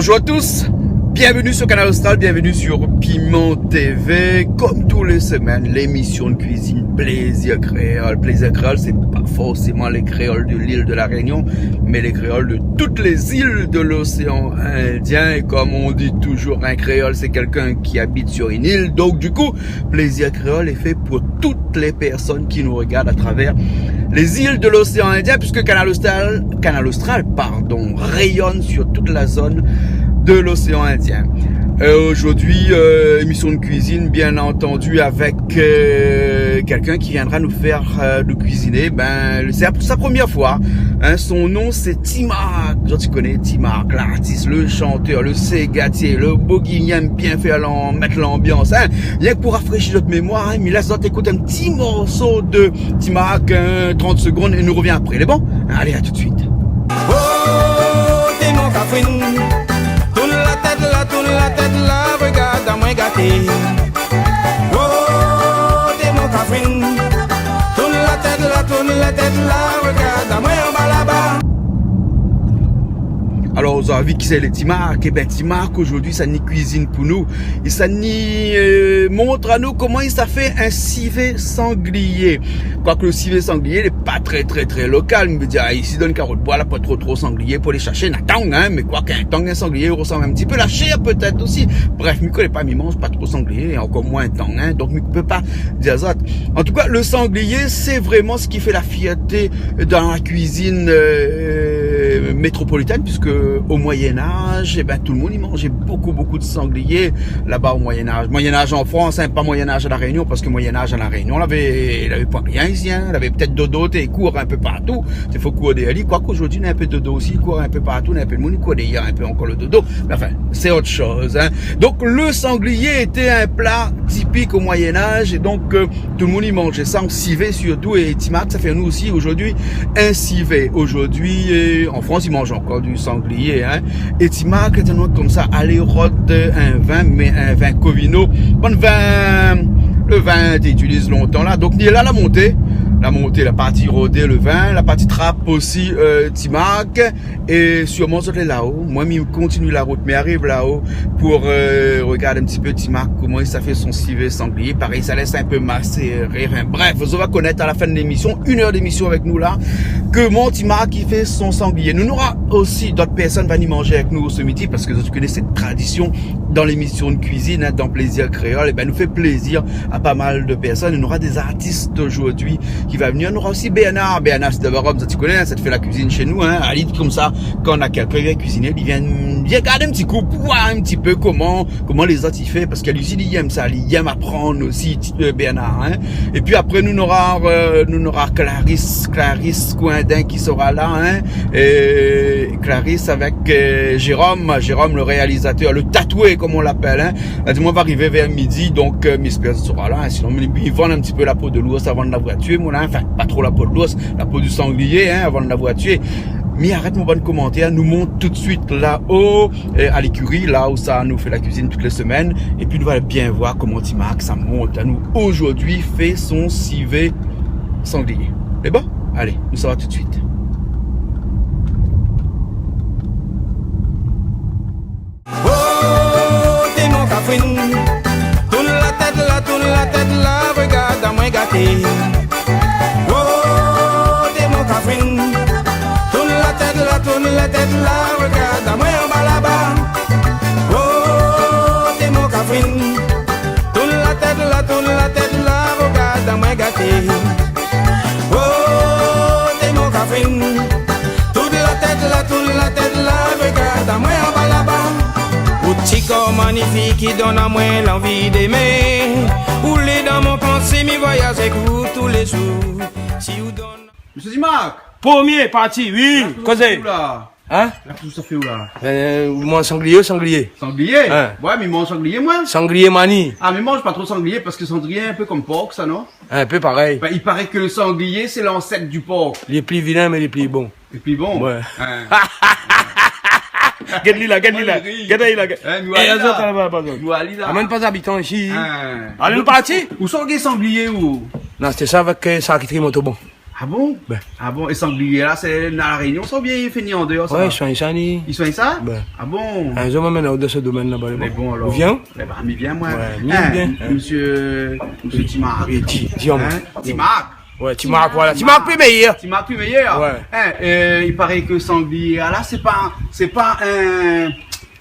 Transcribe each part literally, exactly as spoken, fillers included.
Bonjour à tous, bienvenue sur Kanal Austral, bienvenue sur Piment T V. Comme tous les semaines, l'émission de cuisine Plaisir Créole. Plaisir Créole, c'est pas forcément les créoles de l'île de la Réunion, mais les créoles de toutes les îles de l'océan Indien. Et comme on dit toujours, un créole, c'est quelqu'un qui habite sur une île. Donc du coup, Plaisir Créole est fait pour toutes les personnes qui nous regardent à travers les îles de l'océan Indien, puisque Kanal Austral, Kanal Austral, pardon, rayonne sur toute la zone de l'océan Indien. Euh, aujourd'hui, euh, émission de cuisine, bien entendu, avec, euh, quelqu'un qui viendra nous faire, euh, nous cuisiner. Ben, c'est sa première fois, hein. Son nom, c'est Timark. Zot i koné Timark, l'artiste, le chanteur, le ségatier, le boug i èm bien fé lan-, mèt l'ambiance, hein. Rienk pou rafréshi zot mémoir, hein, mi lès zot ékout in ti morso de Timark, euh, trant segonn, é nou rovien apré. Lé bon ? Alé, à tout de suite. Oh, té mon kafrine, tourn la tèt la, tourn la tèt la, regard amoin gaté. Oh, té mon kafrine, tourn la tèt la, tourn la tèt la, regard amoin anba laba. Alor, zot la vi kisa lé Timark ? Ében, Timark, zordi, sa ni kuizine pou nou. É sa ni, euh, mont anou koman i sa fé in sivé sanglié. Kwak lo sivé sanglié, lé pa trè, trè, trè lokal. Mi vé dir, isi dan Karot Boi, la pa tro, tro sanglié pou alé shèrshé. Na tang, hein, mé kwak in tang, in sanglié i rosanm in ti pé, la shèr pétèt osi. Bref, mi koné pa, mi manz pa tro sanglié, é ankor moin tang, hein. Donk, mi pé pa dir azot. An tou ka, lo sanglié, sé vréman sak i fé la fièrté dan la kuizine, euh, métropolitèn, puiske o Moyen-Âge, ében, tout lo moun i manzé bokou, bokou de sanglié laba o Moyen-Âge. Moyen-Âge an Frans, hein, pa Moyen-Âge a La Rénion, parske Moyen-Âge a La Rénion, lavé, lavé pa rien isi, hein. Lavé pétèt dodo té i kour in pé partou. Té fo kour dèrièr li. Kwak zordi, na in pé dodo osi i kour in pé partou, na in pé de moun i kour dèrièr in pé ankor lo dodo. Mé anfin, sé ot shoz, hein. Donk, lo sanglié lété in pla tipik o Moyen-Âge, é donk, euh, tout lo moun i manzé sa an sivé sirtou, é Timark sa fé anou osi zordi in sivé. Zordi, euh, an Frans, i manz ankor di sanglié, hein. É Timark, lété anou konmsa, alé rod in vin, mé in vin Covino. Bann vin, lo vin té i itiliz lontan la. Donk, li lé la, la monté. La monté, la parti rodé lo vin, la parti trap osi, euh, Timark. É sirman zot lé lao. Moin, mi kontinié la rout, mi ariv lao pou, euh, regard in ti pé Timark, koman i sa fé son sivé sanglié. Parèy, sa lès in pé maséré. Anfin, bref, zot va konèt a la fin de lémision, inn èr d'émision avèk nou la, koman Timark i fé son sanglié. Nou nora osi dot pèrsone va ni manzé avèk nou se midi, parske zot i koné sé tradision dan lémision de kuizine, hein, dan Plaisir Créole. Ében, nou fé plézir a pa mal de pèrsone. Nou nora dé zartis zordi ki va vnir. Nou nora osi Bernard. Bernard Sidabarom, zot i koné, hein, sa té i fé la kuizine shé nou, hein. Ali, konmsa, kan na kèlkin i vien kuiziné, li vien, vien gard in ti kou, pou oir in ti pé koman, koman lézot i fé, parske li osi, li èm sa, li èm aprann osi, ti, euh, Bernard, hein. Épi apré, nou nora, euh, nou nora Clarisse, Clarisse Coindin ki sera la, hein. É Clarisse avèk, euh, Jérôme, Jérôme lo réalizatèr, lo tatoué, konm on l'apèl, hein. La di amoin va arivé vèr midi, donk, euh, mi éspèr zot sera la, hein, sinon, mi, mi vann in ti pé la po de lours avan d'avoir tié, moin, hein. Anfin, pa tro la po de lours, la po di sanglié, hein, avan d'avoir tié. Mi arèt mon bann komantèr, nou mont tout de suit lao, euh, a lékiri, la ousa nou fé la kuizine tout lé semèn, épi nou va bien oir koman Timark sa mont anou zordi fé son sivé sanglié. Lé bon ? Alé, nou sava tout de suit. Oh, té mon kafrine, tourn la tèt la, tourn la tèt la, regard amoin gaté. Oh, té mon kafrine, tourn la tèt la, tourn la tèt la, regard amoin anba laba. Oh, té mon kafrine, tourn la tèt la, tourn la tèt la, regard amoin gaté. Oh, té mon kafrine, tourn la tèt la, tourn la tèt la, regard amoin anba laba. Ou ti kor manifik ki donn amoin lanvi d'èmé. Ou lé dan mon pansé, mi voyaz avèk ou tou lé zour. Si ou donn... Mésyé Timark. Promié parti, oui, kozé. La, kosa ou fé la ? Hein ? La, kosa ou fé la ? Euh, mi manz sanglié, sanglié. Sanglié ? Hein ? Ouais, mi manz sanglié, moin. Sanglié mani. Ah, mi manz pa tro sanglié parske sanglié in pé konm pork, sa, non ? In pé parèy. Ben, i paré ke lo sanglié, sé l'ansèt di pork. Li lé pli vilin, mé li lé pli bon. Lé pli bon. Ouais. Hein. Gèt ali la, gèt ali la. Gèt ali la, gèt. Hein, nou alé la. Amèn pa zabitan isi. Hein. Alé, nou parti. Ousa ou gingn sanglié ou ? Non, sété sa avèk, euh, sa ki tri moto bon. Ah bon ? Ben. Ah bon ? É sanglié la, sé na La Rényon sa oubien i fé ni an déor sa ? Ouais, i soign sa, ni. I soign sa ? Ben. Ah bon ? In zour, mi amenn aou dan se domèn laba, lé bon. Mé bon, alor. Ou vien ? Lé bon, mi vien, moin. Ouais, mi vien. Hein, mésyé, mésyé Timark. Oui, Ti-, Ti-, Hein ? Timark. Ouais, Timark, voilà. Timark. Timark pli méyèr. Timark pli méyèr. Ouais. Hein, euh, i paré ke sanglié la, sé pa, sé pa in,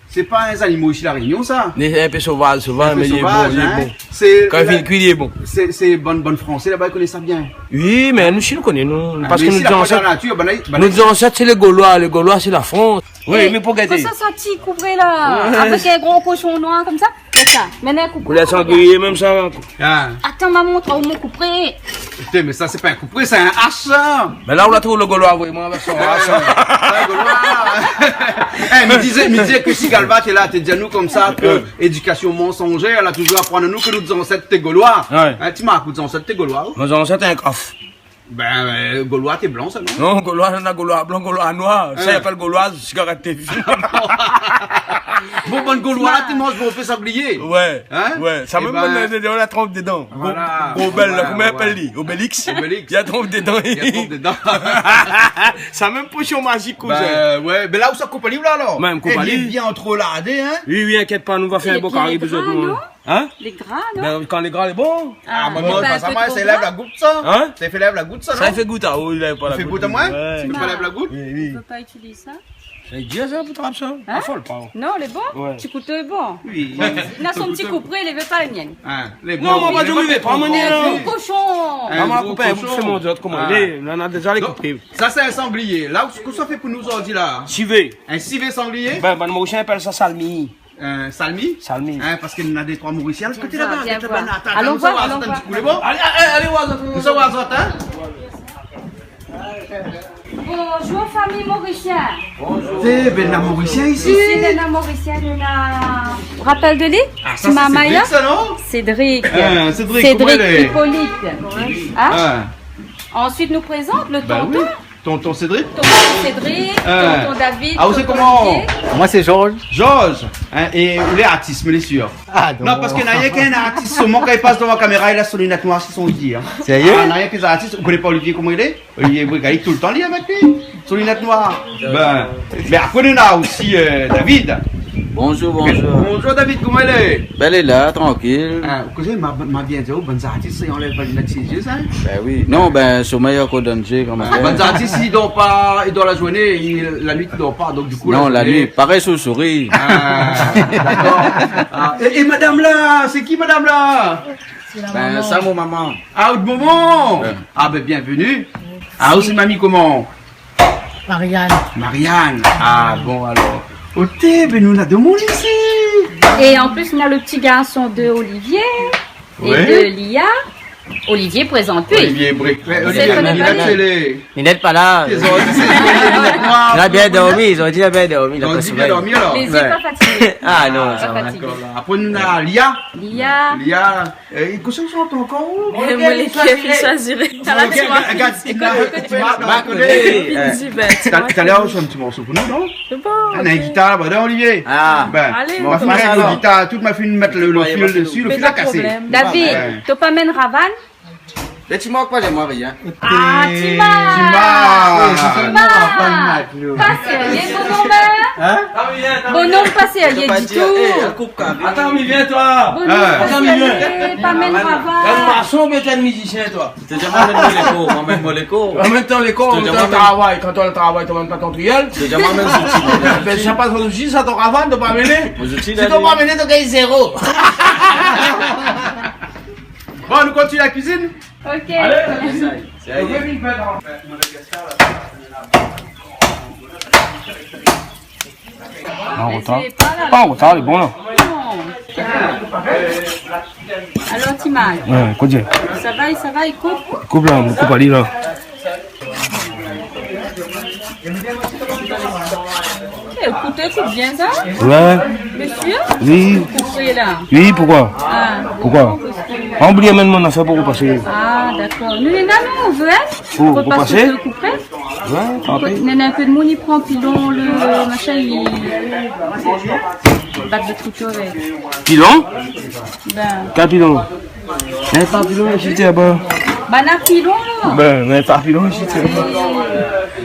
sé pa in zanimo isi La Rényon, sa. Lé in pé sovaz, sovaz, mé lé bon, lé bon. In pé sovaz, hein. Kan i fine kui, lé bon. Sé, sé bann, bann Fransé laba, i koné sa bien. Oui, mé nou osi nou koné, nou. Ah, parske mé nou, isi, la zansèt, fwa dan la natir, banna, banna, nou zansèt sé lé Golwa, lé Golwa sé la Frans. Oui, mé pou gadé. Kosa sa ti koupré la, avèk in gro koshon noir konmsa. Mé sa, mé in koupré. Koulèr sanglié, mèm sa. Ah. Atann, ma montr aou mon koupré. Putain, mé sa, sé pa in koupré, sé in ash, sa. Mé la, ou la trouv lo Golwa, vréman, avèk son ash, hein. Ouais, Golwa. Eh, mi dizé, mi dizé ke si Galva té la, té di anou konmsa ke édikasion mansonjèr, la touzour aprann anou ke nout zansèt té Golwa. Ouais. Hein, Timark, nout zansèt té Golwa, ou ? Mon zansèt in kaf. Ben, euh, Golwa té blan, sa, non ? Non, Golwa, na Golwa blan, Golwa noir. Hein. Sa i apèl Golwa, sigarèt té vi. Bon, bann Golwa la, té manz bonpé sanglié. Ouais. Hein ? Ouais, sa mèm, ben, bann, euh, la tranp dedan. Voilà. Gro, gro bèl, la, koman i apèl li ? Obélix. Obélix. I la tranp dedan. I la tranp dedan. Sa mèm posion mazik, kouzin. Ben, ouais. Ben la, ou sa koup ali la, alor ? Ben, koup ali. Eh, lé bien antroladé, hein ? Oui, oui, inkièt pa, nou va fé in bon kari pou zot, non ? Hein ? Lé gra, non ? Ben, kan lé gra, lé bon. Ah, moin, moin, pa sa, moin, sé lèv la gout, sa. Hein ? Sa i fé lèv la gout, sa, non ? Sa i fé gout, ah oui, lèv pa la gout. I fé gout amoin ? Ouais. Ou pé pa lèv la gout ? Oui, oui. Ou pé pa itiliz sa ? Sé dir sa pou trap sa. Hein ? Afol pa. Non, lé bon ? Ouais. Ti kouto lé bon. Oui. Na son ti koupré, li vé pa lé mien. Hein, lé bon. Non, moin pa di mi vé pa, moin, non. Gro koshon. Ah, moin la koup in bout, sé mon zot, koman i lé. La, na déza lé koupré. Donk, sa sé in sanglié. La, kosa ou fé pou nou zordi la ? Sivé. In sivé sanglié ? Ben, bann Morisien i apèl sa salmi. Euh, salmi ? Salmi. Hein, parske na dé troi Morisien koté laba, koté laba. Vien voir, vien voir. Alon voir, alon voir. Alé, alé, alé voir zot. Nou sa voir zot, hein ? Bonjour, fami morisien. Bonjour. Eh ben, na Morisien isi. Isi, na Morisien, na... Ou rapèl de li ? Ah, sa, sé Cédric, sa, non ? Cédric. Ah, Cédric, koman i lé ? Cédric Hippolyte. Hein ? Ah. Ansuit, nou prézant le tonton. Ben oui. Tonton Cédric ? Tonton Cédric, tonton David, tonton Olivier. Ah, ou sé koman ? Moin sé Georges. Georges, hein, é ou lé artis, mi lé sir. Ah, non. Non, parske na rienk in artis, solman kan i pas dovan la kaméra, li la son linèt noir si son zié, hein. Sérieux ? Ah, na rienk in artis, ou koné pa Olivier, koman i lé ? Olivier Brigalic, toultan li avèk li, son linèt noir. Ben, mé apré, nou na osi, euh, David. Bonjour, bonjour. Bonjour David, koman i lé ? Ben, lé la, trankil. Ah, kouzin, ma, ma bien di aou, bann artis, i anlèv pa linèt si zié, sa, hein ? Ben oui. Non, ben, somèy ankor dan zié, kan mèm. Bann artis, i dor pa, i dor la zourné, i, la nuit, i dor pa, donk, di kou, la zourné. Non, la nuit, parèy si ou souri. Ah, dakor. Ah, é, é madam la, sé ki madam la ? Sé la momon. Ben, sa, mon momon. Ah, out momon ? Ouais. Ah, ben, bienvenue. Merci. Ah, ou sé mami koman ? Marianne. Marianne. Ah, bon, alor. Oté, ben, nou na demoun isi. É an plis, nou na le ti garson de Olivier é de Lia. Olivier, prézant pi. Olivier Brick. Sé Olivier, Olivier, Linèt pa la. Li la bien dormi, zot la di li la bien dormi, li la pa somèy. Li la bien dormi, alor. Mé li lé pa fatigé. Ah, non, sa va. Pa fatigé. Dakor, la. Apré, nou na Lia. Lia. Lia. Eh, kosa ou shant ankor, ou ? Eh, mon lékèr, fil shaziré. Sa la, ti voi. Gard, gard, gard, gard. Talèr ou shant in ti morso pou nou, non ? Sé bon, OK. Ah, na in gitar laba, non, Olivier ? Ah. Ben, alé, ma fine mèt lo gitar, tout, ma fine mèt lo, lo fil dési, lo fil la kasé. Mé pa de problèm. David, ou pa amenn ravann ? Mé ti mank pa, lé mwa, rien. Ah, ti mank. Ti mank. Ti mank. Pa sérié, bonom, hein ? Hein ? Bonom, pa sérié ditou. Atann, mi vien, toi. Bonom, pa sérié, pa amenn ravann. T'es un maçon, mais t'es un musicien, toi. Té zamé amenn moléko, amenn moléko. An mèm tan, lékol, an mèm tan travay, kan ou travay, ou amenn pa ton triyèl. Té zamé amenn zouti. Ben, sa pa zouti, sa, ton ravann, ou la pa amené. Mon zouti, si ou la pa amené, ou gingn zéro. Bon, nou kontinié la kuizine. OK. Alé, la kuizine. Sa i lé. An rotar. Pa an rotar, lé bon la. Non. Alor, ti manz. Ouais, kosa i di ? Sa va, sa va, i koup ? Koup la, koup ali la. Eh, kouté, koup bien sa ? Ouais. Mésyé ? Oui. Koup la. Oui, poukoi ? Ah. Poukoi ? An oubli amenn mon nafèr pou ropasé. Ah, dakor. Nou, nou, nou, nou vé, hein ? Pou ropasé ? Ropasé ? Ouais, tanpi. Mé na in pé d'moun i pran pilon, lo mashin, i bat lo kouto avèk. Pilon ? Ben. Kèl pilon ? Néna pa pilon, la, zis laba. Banna pilon. Ben, mé pa pilon isi, sé...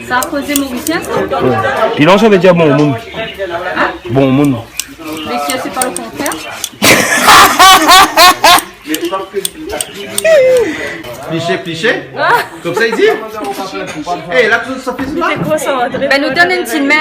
Sa kozé morisien, sa. Ouais. Pilon, sa vé dir bon moun. Hein ? Bon moun. Mésyé, sé pa lo kontrèr ? Pliché, pliché. Konmsa i di. Eh, la, tout sa fé sa. Ben, nou donn in ti min,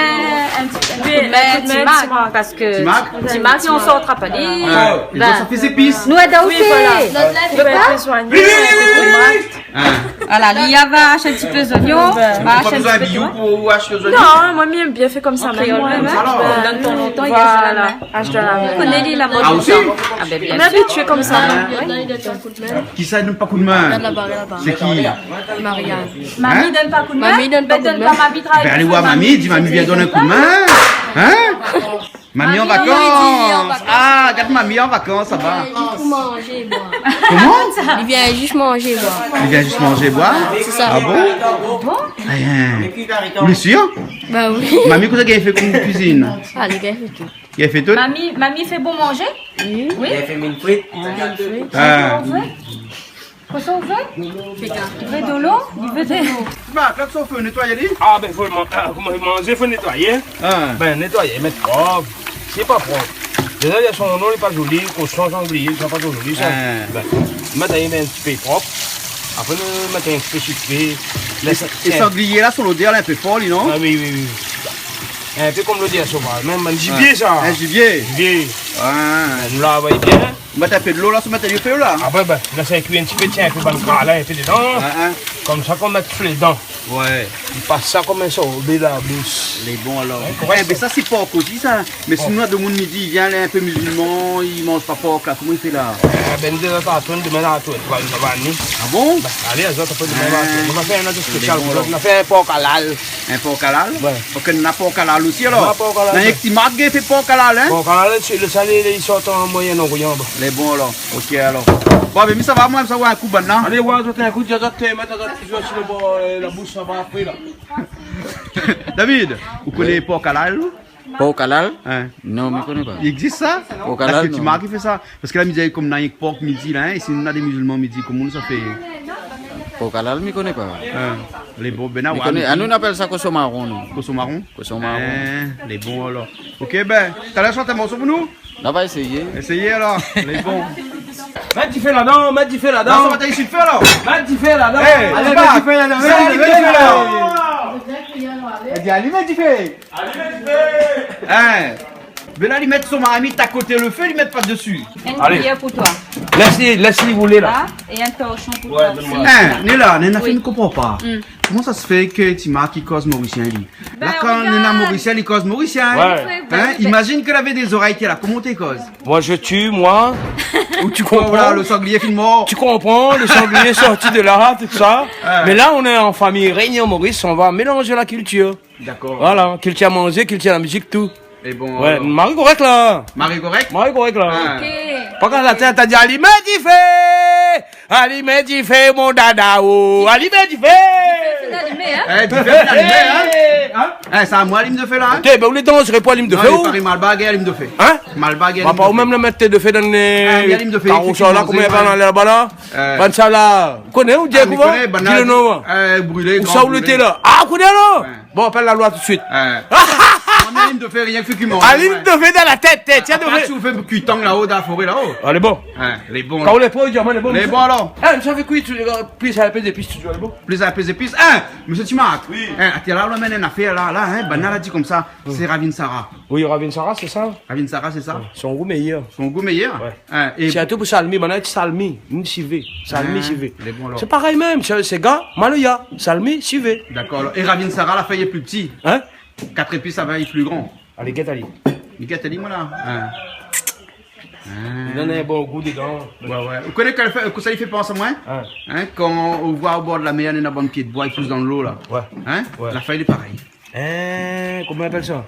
in ti, in ti koudmin, in ti min, Ti Mark, Ti Mark. Parske Ti Mark, si nou sort pa li, ben, sa fé zépis. Nou èd aou fé. Oui, voilà. Ou pé pa ? Oui, oui, oui, oui, oui. Hein. Voilà, li va ashté in ti pé zoignon, va ashté in ti pé tomat. Ou pa bézoin biyou pou ashté zoignon ? Non, moin mi èm bien fé konmsa mèm. Konmsa, alor. Donn ton lontan, i gingn la min. Voilà, ashté la min. Ou koné li, la mod. Ah, osi ? Ah, ben, bien sir. On est habitué konmsa. Hein ? Oui. Kisa i donn pa koudmin ? Gard laba, gard laba. Sé ki ? Marianne. Mami i donn pa koudmin ? Hein ? Mami i donn pa koudmin. Ben, alé voir mami, di mami vien donn in koudmin. Hein ? Mami an vakans. Mami an vakans. Ah, gard mami an vakans, sa va. Li vien zis pou manzé, boir. Koman ? Li vien zis manzé, boir. Li vien zis manzé, boir ? Sé sa. Ah bon ? Bon ? Rien. Ou lé sir ? Ben oui. Mami, kosa li fé kom kuizine ? Ah, li fé tout. Li fé tout ? Mami, mami fé bon manzé ? Oui. Oui. Li fé mine frit. Ah. Kosa ou vé ? Kosa ou vé ? Li vé dolo ? Li vé dolo. Mark, la, kosa ou fé, ou nétoy ali ? Ah, ben, fo man-, ah, koman, manzé, fo nétoyé. Ah. Ben, nétoyé, mèt prop. Sé pa prop. Déza, li na son non, li lé pa zoli, koshon, sanglié, sa pa tro zoli, sa. Ah. Ben, mèt ali, mèt in ti pé prop. Apré, nou mèt in ti pé sikré. É, é sanglié la, son lodèr la, in pé for, li, non ? Ah oui, oui, oui. In pé kom lodèr sovaz, mèm, mèm zibié, sa. In zibié. Zibié. Ah. Ben, nou lav bien. Mèt in pé dolo la, sa mèt ali o fé la. Apré, ben, lès ali kui in ti pé, tienbo in pé bann kala, in pé dedan. Ah, ah. Konmsa, kan mèt fé dedan. Ouais. I pas sa kom in sorbé dan la boush. Lé bon, alor. Ouais, korèk, sa. Eh, ben, sa, sé pork osi, sa. Mé si nou na demoun, mi di, i vien, lé in pé mizilman, i manz pa pork, la, koman i fé la ? Eh ben, nou la tourn, domin la tourn, va, va ni. Ah bon ? Ben, alé, azot, apré, domin la tourn. Ah. Nou va fé in ot spésial pou zot. Lé bon, alor. Nou va fé in pork halal. In pork halal ? Ouais. Ok, na pork halal osi, alor. Na pork halal, ouais. Na rienk Ti Mark i fé pork halal, hein ? Pork halal, sé lo salé, li sort an Moyen-Orient, ba. Lé bon, alor. Ok, alor. Bon, ben, mi sava, moin, mi sava in kou, banna. Alé, ouais, zot in kou, di azot, mèt azot, zot si lo bor, euh, la boush, sa va apré, la. David, ou koné pork halal, ou ? Pork halal ? Hein. Non, mi koné pa. I égzis sa ? Pork halal, non. Èske Ti Mark i fé sa ? Parske la, mi di, kom na rienk pork midi la, hein, é si nou na dé mizilman midi, koman sa fé ? Pork halal, mi koné pa. Hein, lé bon, ben, mi koné, anou, nou apèl sa koson maron, nou. Koson maron ? Koson maron. Hein, lé bon, alor. Ok, ben, talèr, sort in morso pou nou ? Nou va éséyé. Éséyé, alor. Lé bon. Mèt difé ladan, mèt difé ladan. La, sa va ta isi fé, alor. Mèt difé ladan. Eh, alé, mèt difé ladan, mèt difé ladan. Alé, mèt difé ladan. Eh, di, alé, mèt difé. Alé, mèt difé. Hein. Bena, li mèt son marmit a koté lo fé, li mèt pa dési. Alé. In kuiyèr pou toi. Lès li, lès li roulé la. Ah, é in torshon pou toi. Ouais, donn amoin. Hein, Néla, Néla, mi konpran pa. Hmm. Koman sa sé fé ke Ti Mark i koz morisien, li ? Ben, la, kan regarde. Néna morisien, li koz morisien. Ouais. Hein ? Ben, imazine ke lavé dé zorèy ki lé la, koman té i koz ? Moi, je tue, moi. Ou tu comprends ? Voilà, le sanglier fine mor. Tu comprends, le sanglier sorti de là, tout ça. Ouais. Mais là, on est en famille Réunion Maurice, on va mélanger la culture. D'accord. Voilà, kiltir manzé, kiltir la mizik, tout. É bon, ouais, alor. Mari korèk la. Mari korèk ? Mari korèk la. Ah. Ok. Pa kan la tèt, ta di, alim difé, alim difé, mon dada, oh, alim difé. Difé fine alimé, hein ? Eh, difé fine alimé, hein ? Eh, hein ? Eh, sa, moin, alim difé la, hein ? Ok, ben, ou lé danzéré pou alim difé, ou ? Non, i paré Malbar i alim difé. Hein ? Malbar i alim difé. Ba, pa ou mèm la mèt difé dan, eh, karo sa la, koman i apèl laba la ? Eh. Bann sa la. Ou koné, ou di, koman ? Di le non, hein. Eh, brilé, gran brilé. Ou sa, ou lété la ? Ah, ou koné la ? Ouais. Bon, apèl la loi tout de suite. Eh. Moin, alim difé, rienk fé kui manzé, alim difé dan la tèt, tèt, tienbo. Apa si ou fé kui tang la-o, dan la foré la-o. Alé, bon. Eh, lé bon, la. Kan ou lé pa, ou di amoin lé bon. Lé bon, alor. Eh, mi sa fé kui, plis in pé zépis, toultan, alé, bon. Plis in pé zépis. Eh, mésyé Ti Mark. Oui. Eh, atann la, ou la amenn in afèr la, la, hein, banna la di konmsa, sé Ravin Sara. Oui, Ravin Sara, sé sa. Ravin Sara, sé sa. Son gou méyèr. Son gou méyèr. Ouais. Hein, é sirtou pou salmi, banna i di salmi, ni sivé. Salmi, sivé. Hein, lé bon, alor. Sé parèy mèm, sé, sé ga, maloya, salmi, sivé. D'accord, alor. É Ravin Sara, la fèy lé pli pti. Hein ? Kat zépis, la fèy lé pli gran. Alé, gèt ali. Gèt ali, moin la. Hein. Li donn in bon gou dedan. Ouais, ouais. Ou koné kèl fèy, kosa li fé pans amoin ? Hein. Hein, kan ou voi o bor la mèr, néna bann pié d'boi i pous dan lo la. Ouais. Hein ? Ouais. La fèy lé parèy. Hein, koman i apèl sa ?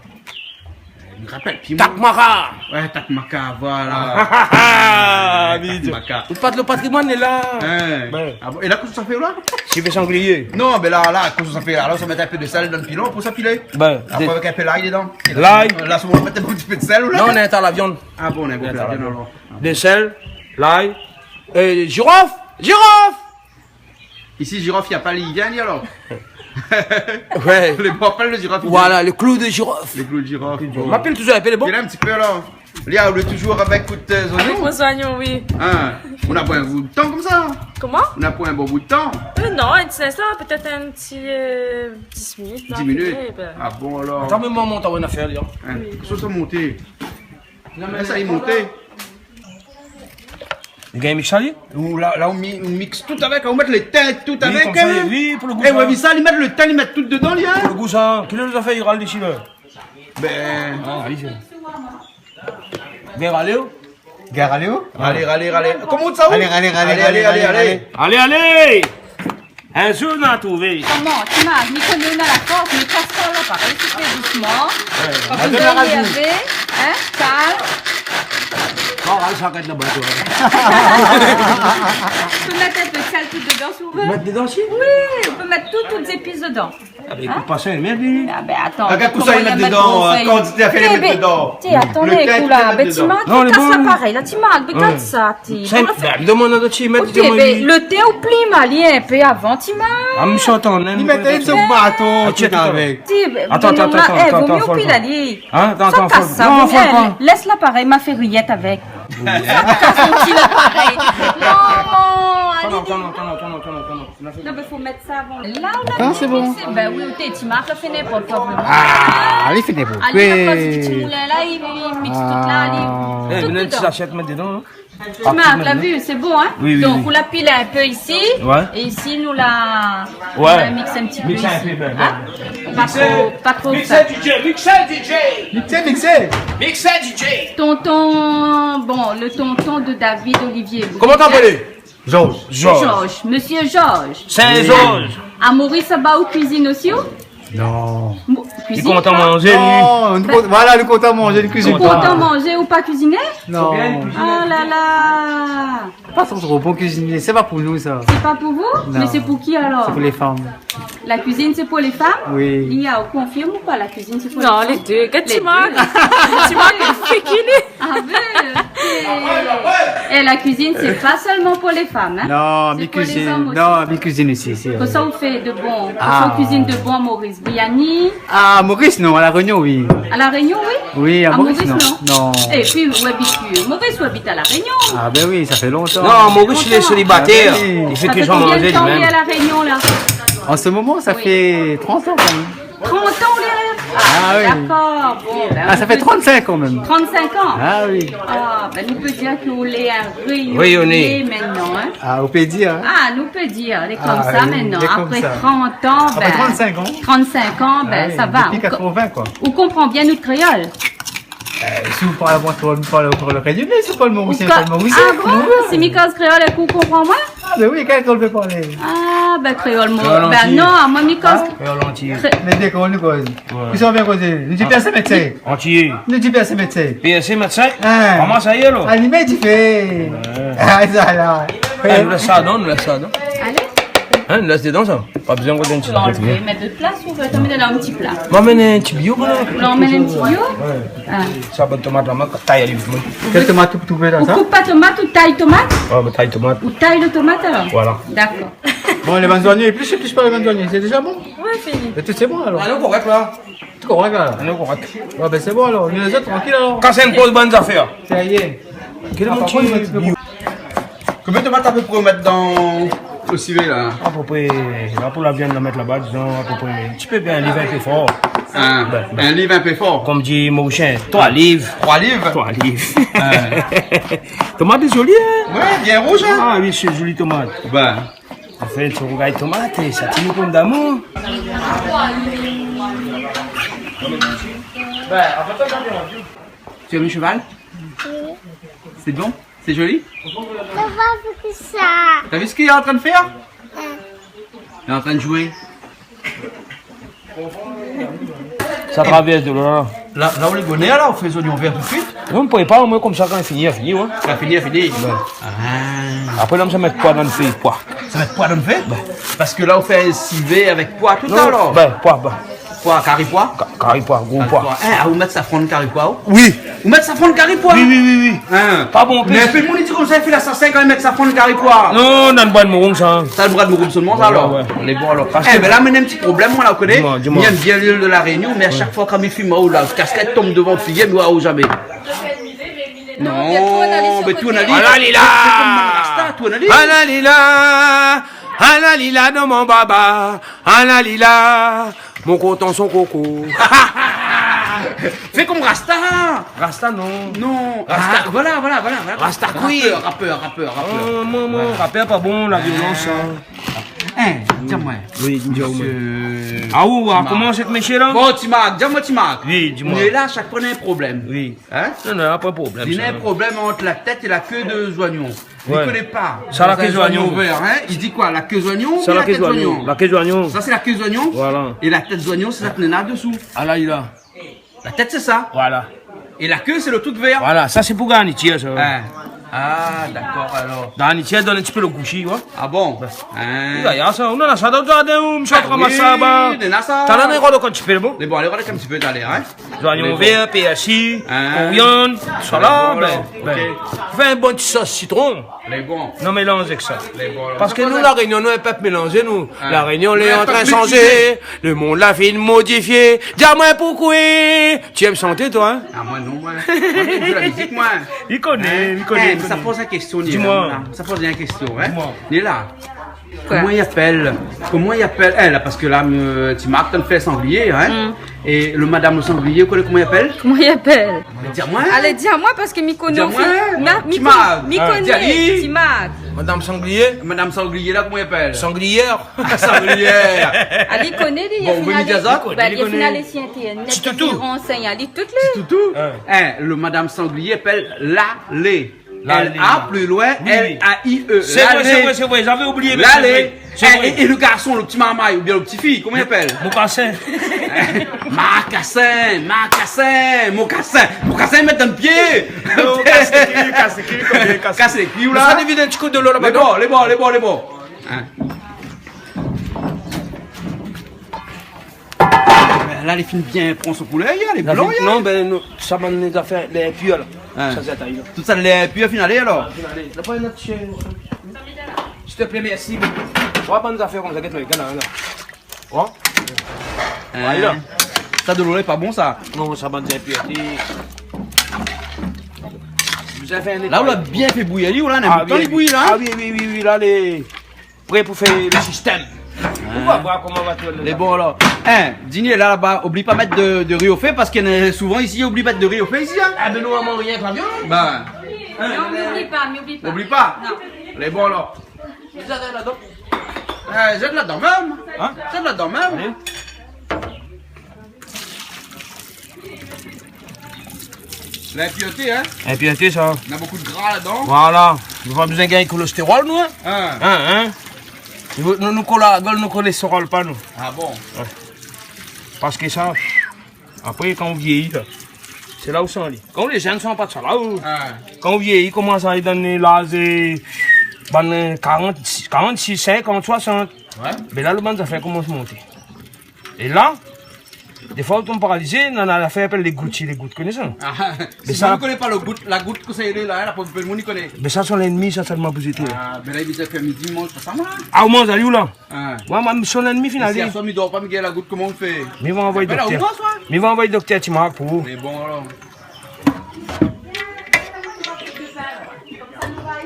Mi rapèl pi, moin. Takmaka. Ouais, takmaka, voilà. Ah, takmaka. Ou pat lo patrimoine lé la. Hein. Ben. Ah bon, é la, kosa sa fé la ? Sivé sanglié. Non, ben la, la, kosa sa fé la ? Alor, sa mèt in pé de sèl dan pilon pou sa pilé. Ben, apré, avèk in pé lay dedan. Lay. La, sa va mèt in ti pé de sèl, ou la ? Non, nou néna la viann. Ah bon, nou néna la viann, alor. De sèl, lay, é zirof, zirof. Isi, zirof, na pa, li vien, li, alor. Ouais. Lé bon, apèl le zirof, li vien. Voilà, le clou de girofle. Le clou de girofle, bon. M'apèl touzour, apèl, bon. Li lé in ti pé la. Li lé touzour avèk tout, euh, zoignon. Avèk mon zoignon, oui. Hein, ou na pa in bout de tan konmsa ? Koman ? Ou na pa in bon bout de tan ? Euh, non, in ti linstan, pétèt in ti, euh, dis minit, la, fini, bin. Dis minit ? Ah bon, alor. Atann, mé momon, ou na in afèr, li, hein. Hein ? Oui. Kosa ou sa monté ? Non, mé sa, li monté. Li gingn mix ali ? Ou la, la, ou mi-, ou mix tout avèk, ou mèt le tin tout avèk, hein. Oui, konmsa, oui, pou le gou, sa. Eh, ouais, mé sa, li mèt le tin, li mèt tout dedan, li, hein. Pou le gou, sa. Kèl zafèr i ral dési, la ? Bin. Ah, alé, sé. Vien ralé, oh. Gare, alé, oh. Alé, alé, alé. Koman sa, ou ? Alé, alé, alé, alé, alé, alé, alé. Alé, alé. In zour, nou la trouvé. Koman ? Ti Mark, mi koné ou na la fors, mé kas pa la, parèy, ti pé dousman. Ouais. Pa bezoin énèrvé, hein, kalm. Non, alé, sa arèt laba, toi. Ou pé mèt in pé de sèl tout dedan, si ou vé. Mèt dedan, si ? Oui, ou pé mèt tout, tout zépis dedan. Ah, bin, ékout pa sa, mèrd, li. Ah, bin, atann, koman li mèt dedan, euh, kantité afèr li mèt dedan. Ti, atann, ékout la, bin, ti Mark, li kas la parèy, la, ti Mark, bin, gard sa, ti. Sa, bin, demann a ti Mark, OK, bin, le tin ou plim ali in pé avan, ti Mark. Ah, mé atann, hein, li mèt in ti baton, ah, ti, atann. Ti, bin, atann, atann, eh, atann, vo mié ou plim ali. Hein, atann, atann, fo pa. Sa kas sa, vo mié, lès la parèy, ma fé riyèt avèk. Sa kas mon ti la parèy. Non, non, alé. Atann, atann, atann. Non, mé fo mèt sa avan. La, ou la mixé. Ah, sé bon. Bin oui, ou té, ti Mark la fé ninport koi, vréman. Ah, li fé ninport koi. Alé, la, kan ti moulin la, li, li mix tout la, li, tout dedan. Eh, mé non, ti sashèt, mèt dedan, hein. Ti Mark, la vi, sé bon, hein ? Oui, oui, oui. Donk, ou la pil in pé isi. Ouais. É isi, nou la, nou la mix in ti pé isi. Mix in pé, bin, bin. Hein ? Pa tro, pa tro fort. Mixé, DJ, mixé, DJ. Mixé, mixé. Mixé, DJ. Tonton, bon, le tonton de David Olivier. Koman ou apèl ? Georges. Georges. Georges, monsieur Georges. Saint-Georges. Oui. A Maurice, laba, ou kuizine osi, ou ? Non. Mo-, kuizine pa. Li kontan manzé, li. Non, nou kont-, voilà, li kontan manzé, li kuizine pa. Ou kontan manzé, ou pa kuiziné ? Non. Ah la la. Pa tro, tro bon kuizinié, sé pa pou nou, sa. Sé pa pou vou ? Non. Mé sé pou ki, alor ? Sé pou lé fanm. La kuizine, sé pou lé fanm ? Oui. Lia, ou konfirm ou pa, la kuizine, sé pou lé fanm ? Non, lé dé. Gard ti Mark. Ti Mark, li fé ki li. Ah, bin, OK. Eh, la kuizine, sé pa sèlman pou lé fanm, hein. Non, mi kuizine. Sé pou lé zom osi. Non, mi kuizine osi, sé vré. Kosa ou fé de bon ? Kosa ou kuizine de bon, Maurice ? Biryani ? Ah, Maurice, non, à La Réunion, oui. À La Réunion, oui ? Oui, à Maurice, non. Non. É pi, ou abit, Maurice, ou abit à La Réunion. Ah, bin oui, sa fé lontan. Non, Maurice, li lé sélibatèr. Ah, bin oui. Li fé ke manzé, li mèm. Sa fé konbien de tan ou lé à La Réunion, la ? En ce moment, ça fait trente ans, quand même. Trente ans, ou lé là ? Ah, oui. D'accord, bon, bin, ah, ça fait trente-cinq ans, même. Trente-cinq ans ? Ah, oui. Ah, bin, nou pé dir ke ou lé in Rényoné. Rényoné. Maintenant, hein. Ah, ou pé dir, hein. Ah, nou pé dir, lé konmsa, oui, maintenant. Lé konmsa. Après trente ans, bin, trente-cinq ans, bin, sa va. Ah oui, depuis quatre-vingts, quoi. Ou konpran bien nout kréol. Euh, si ou parl amoin, ou parl ankor le rényoné, si ou parl morisien, ou parl morisien. Ah bon ? Si mi koz kréol, èske ou konpran amoin ? Ah, bin oui, kan ou vé parlé. Ah, bin, kréol, morisien. Kréol antiyé. Bin non, amoin, mi koz... Hein ? Kréol antiyé. Kré-, mé dé kréol, nou koz. Ouais. Kosa ou vien kozé ? Nou di P S C médsin. Antiyé. Nou di P S C médsin. P S C médsin ? Hein. Koman sa i lé, la ? Alimé difé. Ouais. Ah, sa la. Eh, nou lès sa, non, nou lès sa, non ? Alé. Hein, lès dedan, sa. Pa bezoin ankor in ti... Ou anlèv, mèt de plas, ou vé mèt dan in ti pla ? Ma amenn in ti biyo, voilà. Ou amenn in ti biyo ? Ouais. Ah. Sa, bann tomat la, ma tay ali vit. Kèl tomat ou trouv la, sa ? Ou koup pa tomat, ou tay tomat ? Ouais, ma tay tomat. Ou tay le tomat, alor ? Voilà. D'accord. Bon, lé bann zoignon, éplis, éplis pa lé bann zoignon, sé déza bon ? Ouais, fini. É tout, sé bon, alor. Ah, lé korèk, la. Tout korèk, la. Lé korèk. Ouais, bin, sé bon, alor. Mé lézot, trankil, alor. Kas in pé bann zafèr. Sa i lé. Kèl... Ah, par kont, in ti pé... Konbien tomat apépré ou mèt dan le sivé, la ? Apépré, la, pou la viann, la mèt laba, dizon, apépré, in ti pé, bin, in liv in pé for. In, bin, bin, in liv in pé for. Konm di Morisien, troi liv. Troi liv ? Troi liv. Ouais. Tomat lé zoli, hein ? Ouais, bien rouz, hein ? Ah oui, sé zoli tomat. Bin. Anfin, ti rogard tomat, é sa ti nou konm damour. Tu aimes le cheval ? Oui. C'est bon ? C'est joli ? Papa, fé sa. T'as vu ce qu'il est en train de faire ? Il est en train de jouer. Sa travèrs de la. La, la ou lé bonèr, la, ou fé zoignon vèr tout suit ? Non, mi prépar, moin, konmsa, kan fini, fini, ouais. Kan fini, fini. Ouais. Ah. Apré, la, sa mèt poi dan le fé, poi. Sa mèt poi dan le fé ? Ouais. Parske la, ou fé sivé avèk poi tout, non, alor. Ouais, poi, ouais. Poi, kari poi ? Ka-, kari poi, gro poi. Kari poi. Hin, ah, ou mèt safran kari poi, ou ? Oui. Ou mèt safran kari poi ? Oui, oui, oui, oui. Hin. Pa bon, mé plis. Fé moun i di konmsa, i fé lasasien kan i mèt safran kari poi. Non, dan brad mouroum sa. Sa, brad mouroum solman sa, alor. Ouais, ouais. Lé bon, alor. Parske... Eh, mé la, mi néna in ti problèm, moin, la, ou koné. Dis-moi, dis-moi. Mi èm bien luil de la Rénion, mé a shak foi kan mi fim, ou la, kaskèt i tonm dovan, figir, mi oi zamé. Non, mé tou analiz. Ala li la. Sé konm bann rasta, tou analiz. Ala li la. Ala li la dan mon baba. Ala li la. Mon kontan son koko. Fé konm rasta. Rasta, non. Non. Rasta. Ah, voilà, voilà, voilà, voilà. Rasta, oui. Rapèr, rapèr, rapèr, rapèr. Oh, mon, mon, rapèr pa bon, la violans, hin. Hin, di amoin. Oui, di amoin. Mésyé... Ah, ou, ou, koman sé ke mésyé la ? Bon, Ti Mark, di amoin, Ti Mark. Oui, di amoin. Mé la, shak foi, néna in problèm. Oui. Hin ? Non, non, pa problèm, sa. Néna in problèm ant la tèt é la ké de zoignon. Ouais. Li koné pa. Sa, la ké zoignon. Hin ? Li di koi, la ké zoignon oubien la tèt zoignon ? Sa, la ké zoignon. La ké zoignon. Sa, sé la ké zoignon. Voilà. É la tèt zoignon, sé sa ke néna désou. Ala li la. La tèt, sé sa. Voilà. É la ké, sé lo truk vèr. Voilà, sa, sé pou garnitir, sa. Hin. Ah, dakor, alor. Garnitir, i donn in ti pé lo gou, ou oi. Ah bon ? Hin. Néna sa, ou néna sa dan zardin, ou, mésyé, ramas sa, ba. Oui, néna sa. Talèr, nou rogard in ti pé, bon. Mé bon, alé rogard in ti pé talèr, hin. Zoignon vèr, pèrsi, koriann, sa la, bin, bin. Fé in bon ti sos sitron. Lé bon. Non, mélanz èk sa. Lé bon, alor. Parske nou, La Rénion, nou, in pèp mélanzé, nou. Hin. La Rénion, lé an trin sanzé. Lo monn la fine modifié. Di amoin poukoué. Ti èm shanté, toi, hin ? Ah, moin, non, moin. Moin, mi zoué la mizik, moin. Li koné, li koné, li koné. Hin ? Sa poz in késtion, Nila. Di amoin. Sa poz in késtion, hin ? Di amoin. Nila. Koi ? Koman i apèl ? Koman i apèl ? Eh, la, parske la, euh, Ti Mark, tann fé sanglié, hin ? Mm. É lo madam lo sanglié, ou koné koman i apèl ? Koman i apèl ? Di amoin. Alé, di amoin, parske mi koné. Di amoin. Ti Mark. Mi koné, Ti Mark. Madam Sanglié ? Madam Sanglié la, koman i apèl ? Sanglièr. Sanglièr. Ah, li koné, li, bon, ou vé mi di sa ? Li koné, li koné. Li rantn ali tout lé... Ti toutou. Hin. Ti toutou. Hin, lo madam Sanglié i apèl Lalé. Lalé. L A, pli loin, oui, oui. L A I E. Sé vré, sé vré, sé vré. Zavé oublié, mé sé vré. Lalé. Sé vré. Eh, é, é lo garson, lo ti marmay oubien lo ti fiy, koman i apèl ? Mokasin. Markasin, markasin, mokasin. Mokasin, mèt dan lo pié. Non, kas lo kui, kas lo kui, koman i kas lo kui ? Kas lo kui, ou la. Sa, i vid in ti kou dolo laba. Lé bon, lé bon, lé bon, lé bon. Hin. Bin, la, li fine bien pran son koulèr, lé blan, non, bin, non, sa bann zafèr lé pir, la. Hin. Sa, sé ta, la. Tout sa lé pir, fine alé, alor. Fine alé. La, pa in ot shèz. S'il te plaît, merci. Oi, bann zafèr konmsa, gèt la, gèt la, la. Oi. Hin. Sa dolo lé pa bon, sa. Non, sa bann zafèr. La, ou la bien fé bouyi, ou la, néna in bout tan li bouyi, la, hin. Ah oui, oui, oui, oui, la, lé pré pou fé lo sistèm. Hin. Ou va voir koman va tourn. Lé bon, alor. Hin, Dini, la, laba, oubli pa mèt de, de ri o fé, parske, euh, souvan isi, oubli mèt de ri o fé isi, hin. Ah, bin, nou, nou manz rien èk la viann. Bin. Non, mi oubli pa, mi oubli pa. Oubli pa. Non. Lé bon, alor. Zèt ladan. Eh, zèt ladan mèm. Hin ? Zèt ladan mèm. Alé. Linpirté, hin ? Linpirté, sa. Néna bonpé de gra ladan. Voilà. Nou pa bezoin gingn kolostérol, nou, hin ? Hin. Hin, hin ? Nou, nou, nou kolé, nou kolostérol pa, nou. Ah bon ? Ouais. Parske sa, apré, kan ou vièyi, la, sé la ou san ali. Kan ou lé jenn, ou san pa sa la, ou. Hin. Kan ou vièyi, komans alé dan laz, bann karant, karant-sis, sinkant, soisant. Ouais. Bin la, lo bann zafèr komans monté. É la, défoi, ou tonm paralizé, néna in afèr i apèl lé gout, lé gout, koné sa ? Ah, mé si sa, ou koné pa lo gout, la gout, kosa i lé la, la, pou tout lo moun i koné. Mé sa, son lènmi, sa, sa, ma pou zété. Ah, bin la, i vien fé midi, manz pa sa, moin. Ah, ou manz ali, ou la ? Hin. Moin, moin, son lènmi final. Si aswar mi dor pa, mi gingn la gout, koman ou fé ? Mi va anvoy doktèr. Bin la, ou manz, oua. Mi va anvoy doktèr Ti Mark pou ou. Mé bon, alor.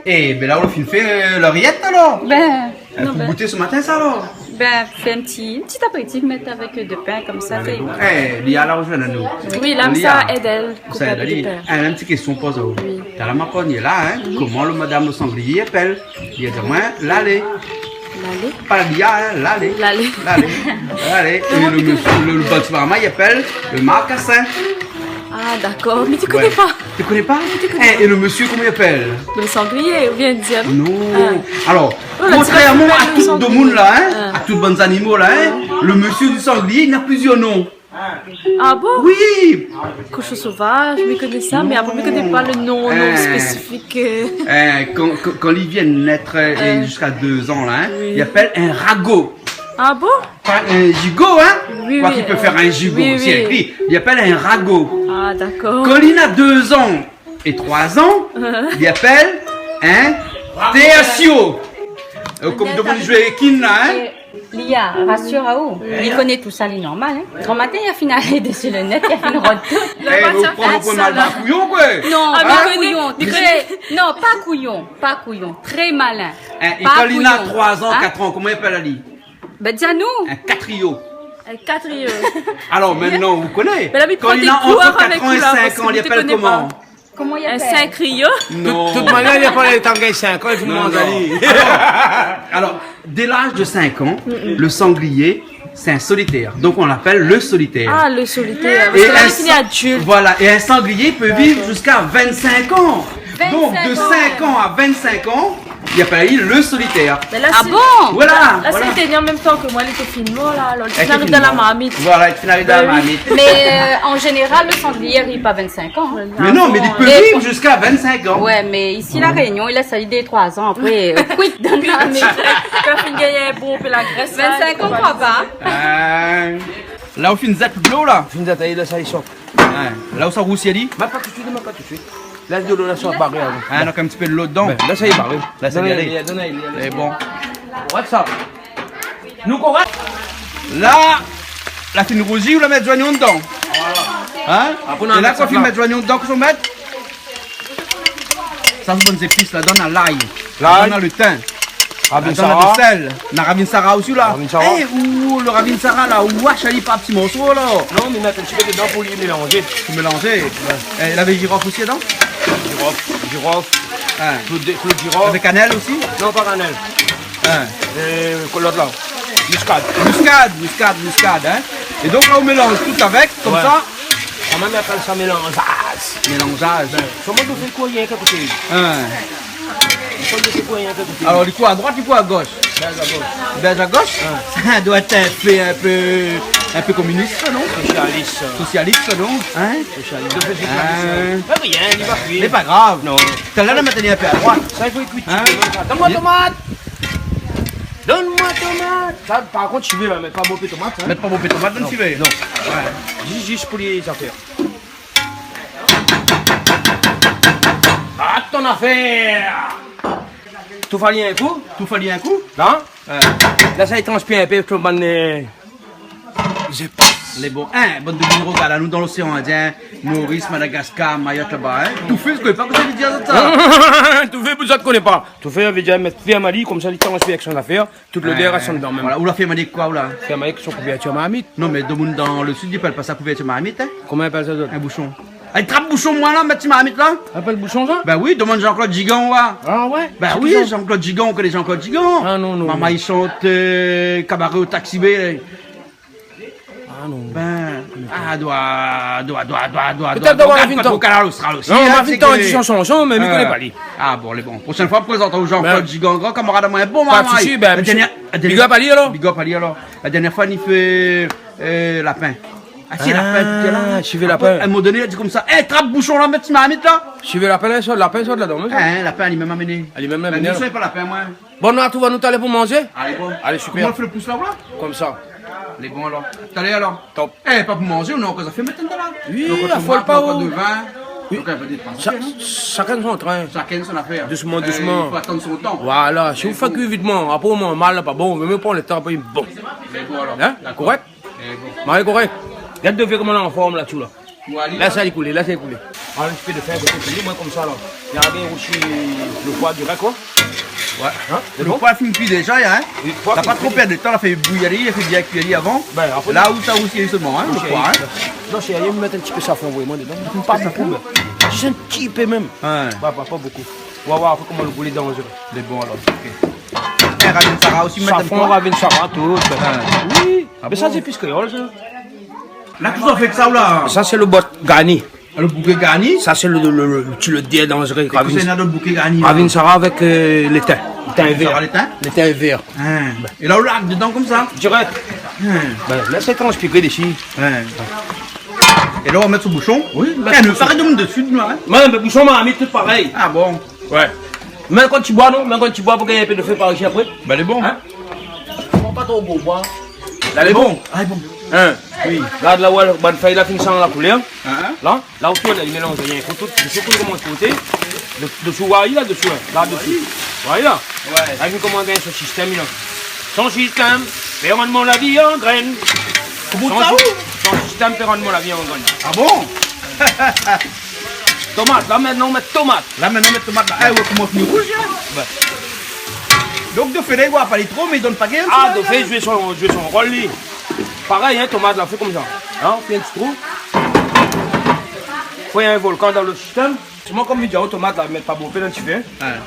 Eh, bin la, ou la fine fé, euh, larièt, alor ? Bin, non, pou gouté se matin, sa, alor ? Bin, fé in ti, in ti apéritif, mèt avèk, euh, de pin, konmsa, sé bon. Eh, Lia la, ou la vien anou. Oui, la, Lia. Sa èd èl, koup in pé de pin. Eh, in ti késtion, poz aou. Oui. Talèr ma koné la, hin, koman lo madam lo sanglié i apèl ? Li la di amoin, Lalé. Lalé ? Pa Lia, hin, Lalé. Lalé. Lalé. Lalé. É lo mésyé, lo, lo bann ti marmay i apèl lo markasin. Ah, dakor. Mé ou koné pa. Ou koné pa ? Ou koné pa ? Eh, é lo mésyé, koman i apèl ? Lo sanglié, ou vien di. Non. Ah. Alor, kontrèrman a tout domoun la, hin, a tout bann zanimo la, hin, lo mésyé di sanglié, li na plizyèr non. Ah bon ? Oui. Koshon sovaz, mi koné sa, mé apré, mi koné pa lo non, non spésifik. Eh, kan, kan, kan li vien nèt, euh, ziska dé zan la, hin, i apèl in rago. Ah bon ? Pa in zigo, hin. Oui, oui, euh, oui, oui. Koi ki pé fé in zigo osi avèk li, li apèl in rago. Ah, dakor. Kan li na dé zan é troi zan, li apèl in tèrsio. Euh, kom domoun i zoué kin la, hein. Li a, rasir aou, li koné tousa, li normal, hein. Gran matin, li la fine alé dési le net, li la fine rod tout. Eh, ou pran, ou pran mal ba kouyon, koi. Non, pa kouyon, trè, non, pa kouyon, pa kouyon, trè malin. Hein, é kan li na troi zan, kat zan, koman i apèl ali ? Ben, di anou. In katrio. In katrio. Alor, mintnan, ou koné. Kan li na ant kat zan é sink zan, li apèl koman ? Koman i apèl ? In sinkrio. Non. Tout, tout manièr, li la pa le tan gingn sink zan, li fine manz ali. Alor, alor, dès l'âge de cinq ans, le sanglier, c'est un solitaire. Donc, on l'appelle le solitaire. Ah, le solitaire. Parske la, li fine adilt. Voilà, et un sanglier peut vivre jusqu'à vingt-cinq ans. Donc, de cinq ans à vingt-cinq ans, li apèl ali le solitaire. Ah bon ? Voilà, la, voilà. Sé teni an mèm tan ke moin, li té fine mor la, alor li té fine ariv dan la marmit. Voilà, li té fine ariv dan la marmit. Mé, euh, an zénéral, le sanglier i ariv pa vingt-cinq ans, hein. Mé non, mé li pé viv ziska vingt-cinq ans. Ouais, mé isi, La Rényon, i lès ali dé troi zan, apré, euh, kuit dan la marmit. Kan fine gingn in bon pé la grès la, vingt-cinq ans, kroi pa. Euh, la, ou fine zèt dolo la. Fine zèt, alé, la, sa i sort. Ouais. La ou sa rousi ali ? Mèt pa toutsuit, mèt pa toutsuit. Lès dolo la soi baré avan. Ah, donk in ti pé dolo dedan. Ben, la sa i baré. La sa i alé. Donn ali, donn ali, donn ali. Sé bon. Korèk sa. Nou korèk. La, la fine rouzi, ou la mèt zoignon dedan. Voilà. Hein ? Apré, nou la mèt sa la. É la, kan ou fine mèt zoignon dedan, kosa ou mèt ? Sa sé bann zépis la, dan lay. Lay. Dan le tin. Ravinsara. Atann, na de sèl. Na ravinsara osi la. Ravinsara. Eh, ou le ravinsara la, ou ash ali par ti morso la. Non, mé mèt in ti pé dedan pou li mélanzé. Pou mélanzé. Ouais. Eh, lavé zirof osi dedan ? Zirof, zirof. Hein. Klou de, klou de zirof. Avèk kanèl osi ? Non, pa kanèl. Hein. É koi lot la ? Miskad. Miskad, miskad, miskad, hein. É donk la, ou mélanz tout avèk, konmsa. Ouais. Koman i apèl sa, mélanzaz ? Mélanzaz. Bin, solman ou fé koué rienk a koté. Hein. Solman ou fé koué rienk a koté. Alor, li koué a droit, li koué a gosh ? Bèlz a gosh. Bèlz a gosh ? Hein. Sa i doi èt in pé, in pé, in pé kominis, sa, non ? Sosialis. Sosialis, sa, non ? Hein ? Sosialis. Li fé sosialis, sa. Hein. Mé rien, li va kui. Mé pa grav. Non. Talèr, la mèt ali in pé a droit. Sa, i fo kui. Hein ? Donn amoin tomat. Donn amoin tomat. Sa, par kont, si ou vé la, mèt pa bonpé tomat, hein. Mèt pa bonpé tomat dan le sivé. Non. Ouais. Zis, zis pou lé zafèr. Ah, ton afèr. Tout fé ali in kou. Tout fé ali in kou. La. Ouais. La, sa i transpir in pé, tout bann, euh, zépis. Lé bon. Hein, bann domoun i rogard anou dan loséan Indien, Maurice, Madagascar, Mayotte laba, hein. Tout fé, zot i koné pa kosa i vé dir sa. Tout fé, zot i koné pa. Tout fé, i vé dir mèt fèrm ali, konmsa, li transpir avèk son afèr. Tout lodèr i rès dedan mèm. Voilà, ou la fèrm ali èk koi, ou la ? Fèrm ali èk son kouvèrtir marmit. Non, mé domoun dan le sid, i apèl pa sa kouvèrtir marmit, hein. Koman i apèl sa, zot ? In boushon. Alé, trap boushon, moin la, mèt si marmit la. Apèl boushon sa ? Bin oui, domann Jean-Claude Gigan, wa. Ah ouais ? Bin oui, Jean-Claude Gigan, ou koné Jean-Claude Gigan ? Ah non, non, non. Momon i shant, euh, Cabaret au Taxi Bay la. Ah non. Bin, ah, doi, doi, doi. Pétèt doi, doi, doi, doi. Ou gard pa tro Kanal Austral osi, hein, ou koné pa li. Non, sé ke li shant son shanson, mé mi koné pa li. Ah bon, lé bon. Proshèn foi, prézant aou Jean-Claude Gigan, gran kamarad amoin, bon momon. Pa de sousi, bin, la dèrnièr, bigop ali alor. Bigop ali alor. La dèrnièr foi, li fé, euh, lapin. Ah, si, lapin, tout la. Ah, sivé lapin. Apré, a in moman doné, li la di konmsa : « Eh, trap boushon la, mèt si marmit la. » Sivé lapin la, sort lapin, sort ladan, mé sa. Hein, lapin, li mèm amené. Ali mèm la amené. Mé mi soign pa lapin, moin. Bon, nou artrouv anou talèr pou manzé. Alé, bon. Alé, super. Koman i fé le pous la, ou la ? Konmsa. Lé bon alor. Talèr alor. Top. Eh, pa pou manzé, ou na ankor zafèr mintnan la. Oui, afol pa, oh. Donk, in pé de vin. Oui. Donk, in pé de pasion, non ? Shakinn son trin. Shakinn son afèr. Dousman, dousman. Eh, i fo atann son tan. Voilà, si ou fé kui vitman, apré ou manz mal, pa bon, ou vé mié pran le tan, apré, bon. Lé bon alor. Hein ? Dakor. Korèk ? Lé bon. Mari korèk. Gard de vèr koman lé an form la, tout la. Lès ali koulé, lès ali koulé. Ah, in ti pé de fèr, koté koulé, moin konmsa la. Gard osi le poi dirèk, koi. Ouais. Hein ? Le poi la fine kui déza, hein ? Oui, le poi la fine kui. La pa tro pèrd de tan, la fé bouyi ali, la fé bien kui ali avan. Bin, apré la ou sa osi solman, hein, le poi, hein. Non, sé, mi mèt in ti pé safran, oui, moin dedan. Pa bonpé, mé zis in ti pé mèm. Ouais. Pa, pa, pa bonpé. Ou va oir apré koman le gout lé danzéré. Lé bon alor, ok. Eh, ravinsara osi, mèt in pé. Safran, ravinsara, tout. Ouais. Oui. Ah bon ? Mé sa sé zépis kréol sa. La, kosa ou fé èk sa ou la ? Sa sé le bot garni. Le bouké garni. Sa sé le, le, le, le ti lodèr danzéré. É kosa néna dan le bouké garni la ? Ravinsara avèk, euh, le tin. Le tin vèr. Ravinsara, le tin ? Le tin vèr. Hein. É la ou larg dedan konmsa ? Dirèk. Hein. Bin, lès transpiré dési. Hein. É la ou va mèt sou boushon. Oui, mèt sou boushon. Eh, nou parèy domoun de sid la, hein ? Mé, mé boushon marmit, tout parèy. Ah bon ? Ouais. Mé kan ti boi, non ? Mé kan ti boi pou gingn in pé de fé par isi apré. Bin, lé bon. Hein ? Fo pa tro gro boi. La, lé bon. Ah, lé bon. Hein ? Oui. Gard la, ou oi, bann fèy la fine sanz la koulèr. Hein ? La, la ou tourn, li mélanz rien. Fo tout, dosou, pou komans froté. De-, dosou, ou oi la, dosou, hein. Gard dosou. Oui. Ou oi la. Ouais. La, li komans gingn son sistèm, la. Son sistèm, pé rann mon lavi an grin. Koman sa, ou ? Son si-, son sistèm, pé rann mon lavi an grin. Ah bon ? Tomat, la, mintnan, ou mèt tomat. La, mintnan, mèt tomat, la. Ah, ouais, koman fini rouj, hein ? Ouais. Donk, dofé la, ou oi pa li tro, mé i donn pa gingn, ah, sa, dofé, la. Zoué son, zoué son rol, li. Parèy, hein, tomat la, fé konmsa. Hein, fé in ti trou. Fo in volkan dan lo sistèm. Solman, konm mi di aou, tomat la, mèt pa bonpé dan ti fé. Ouais.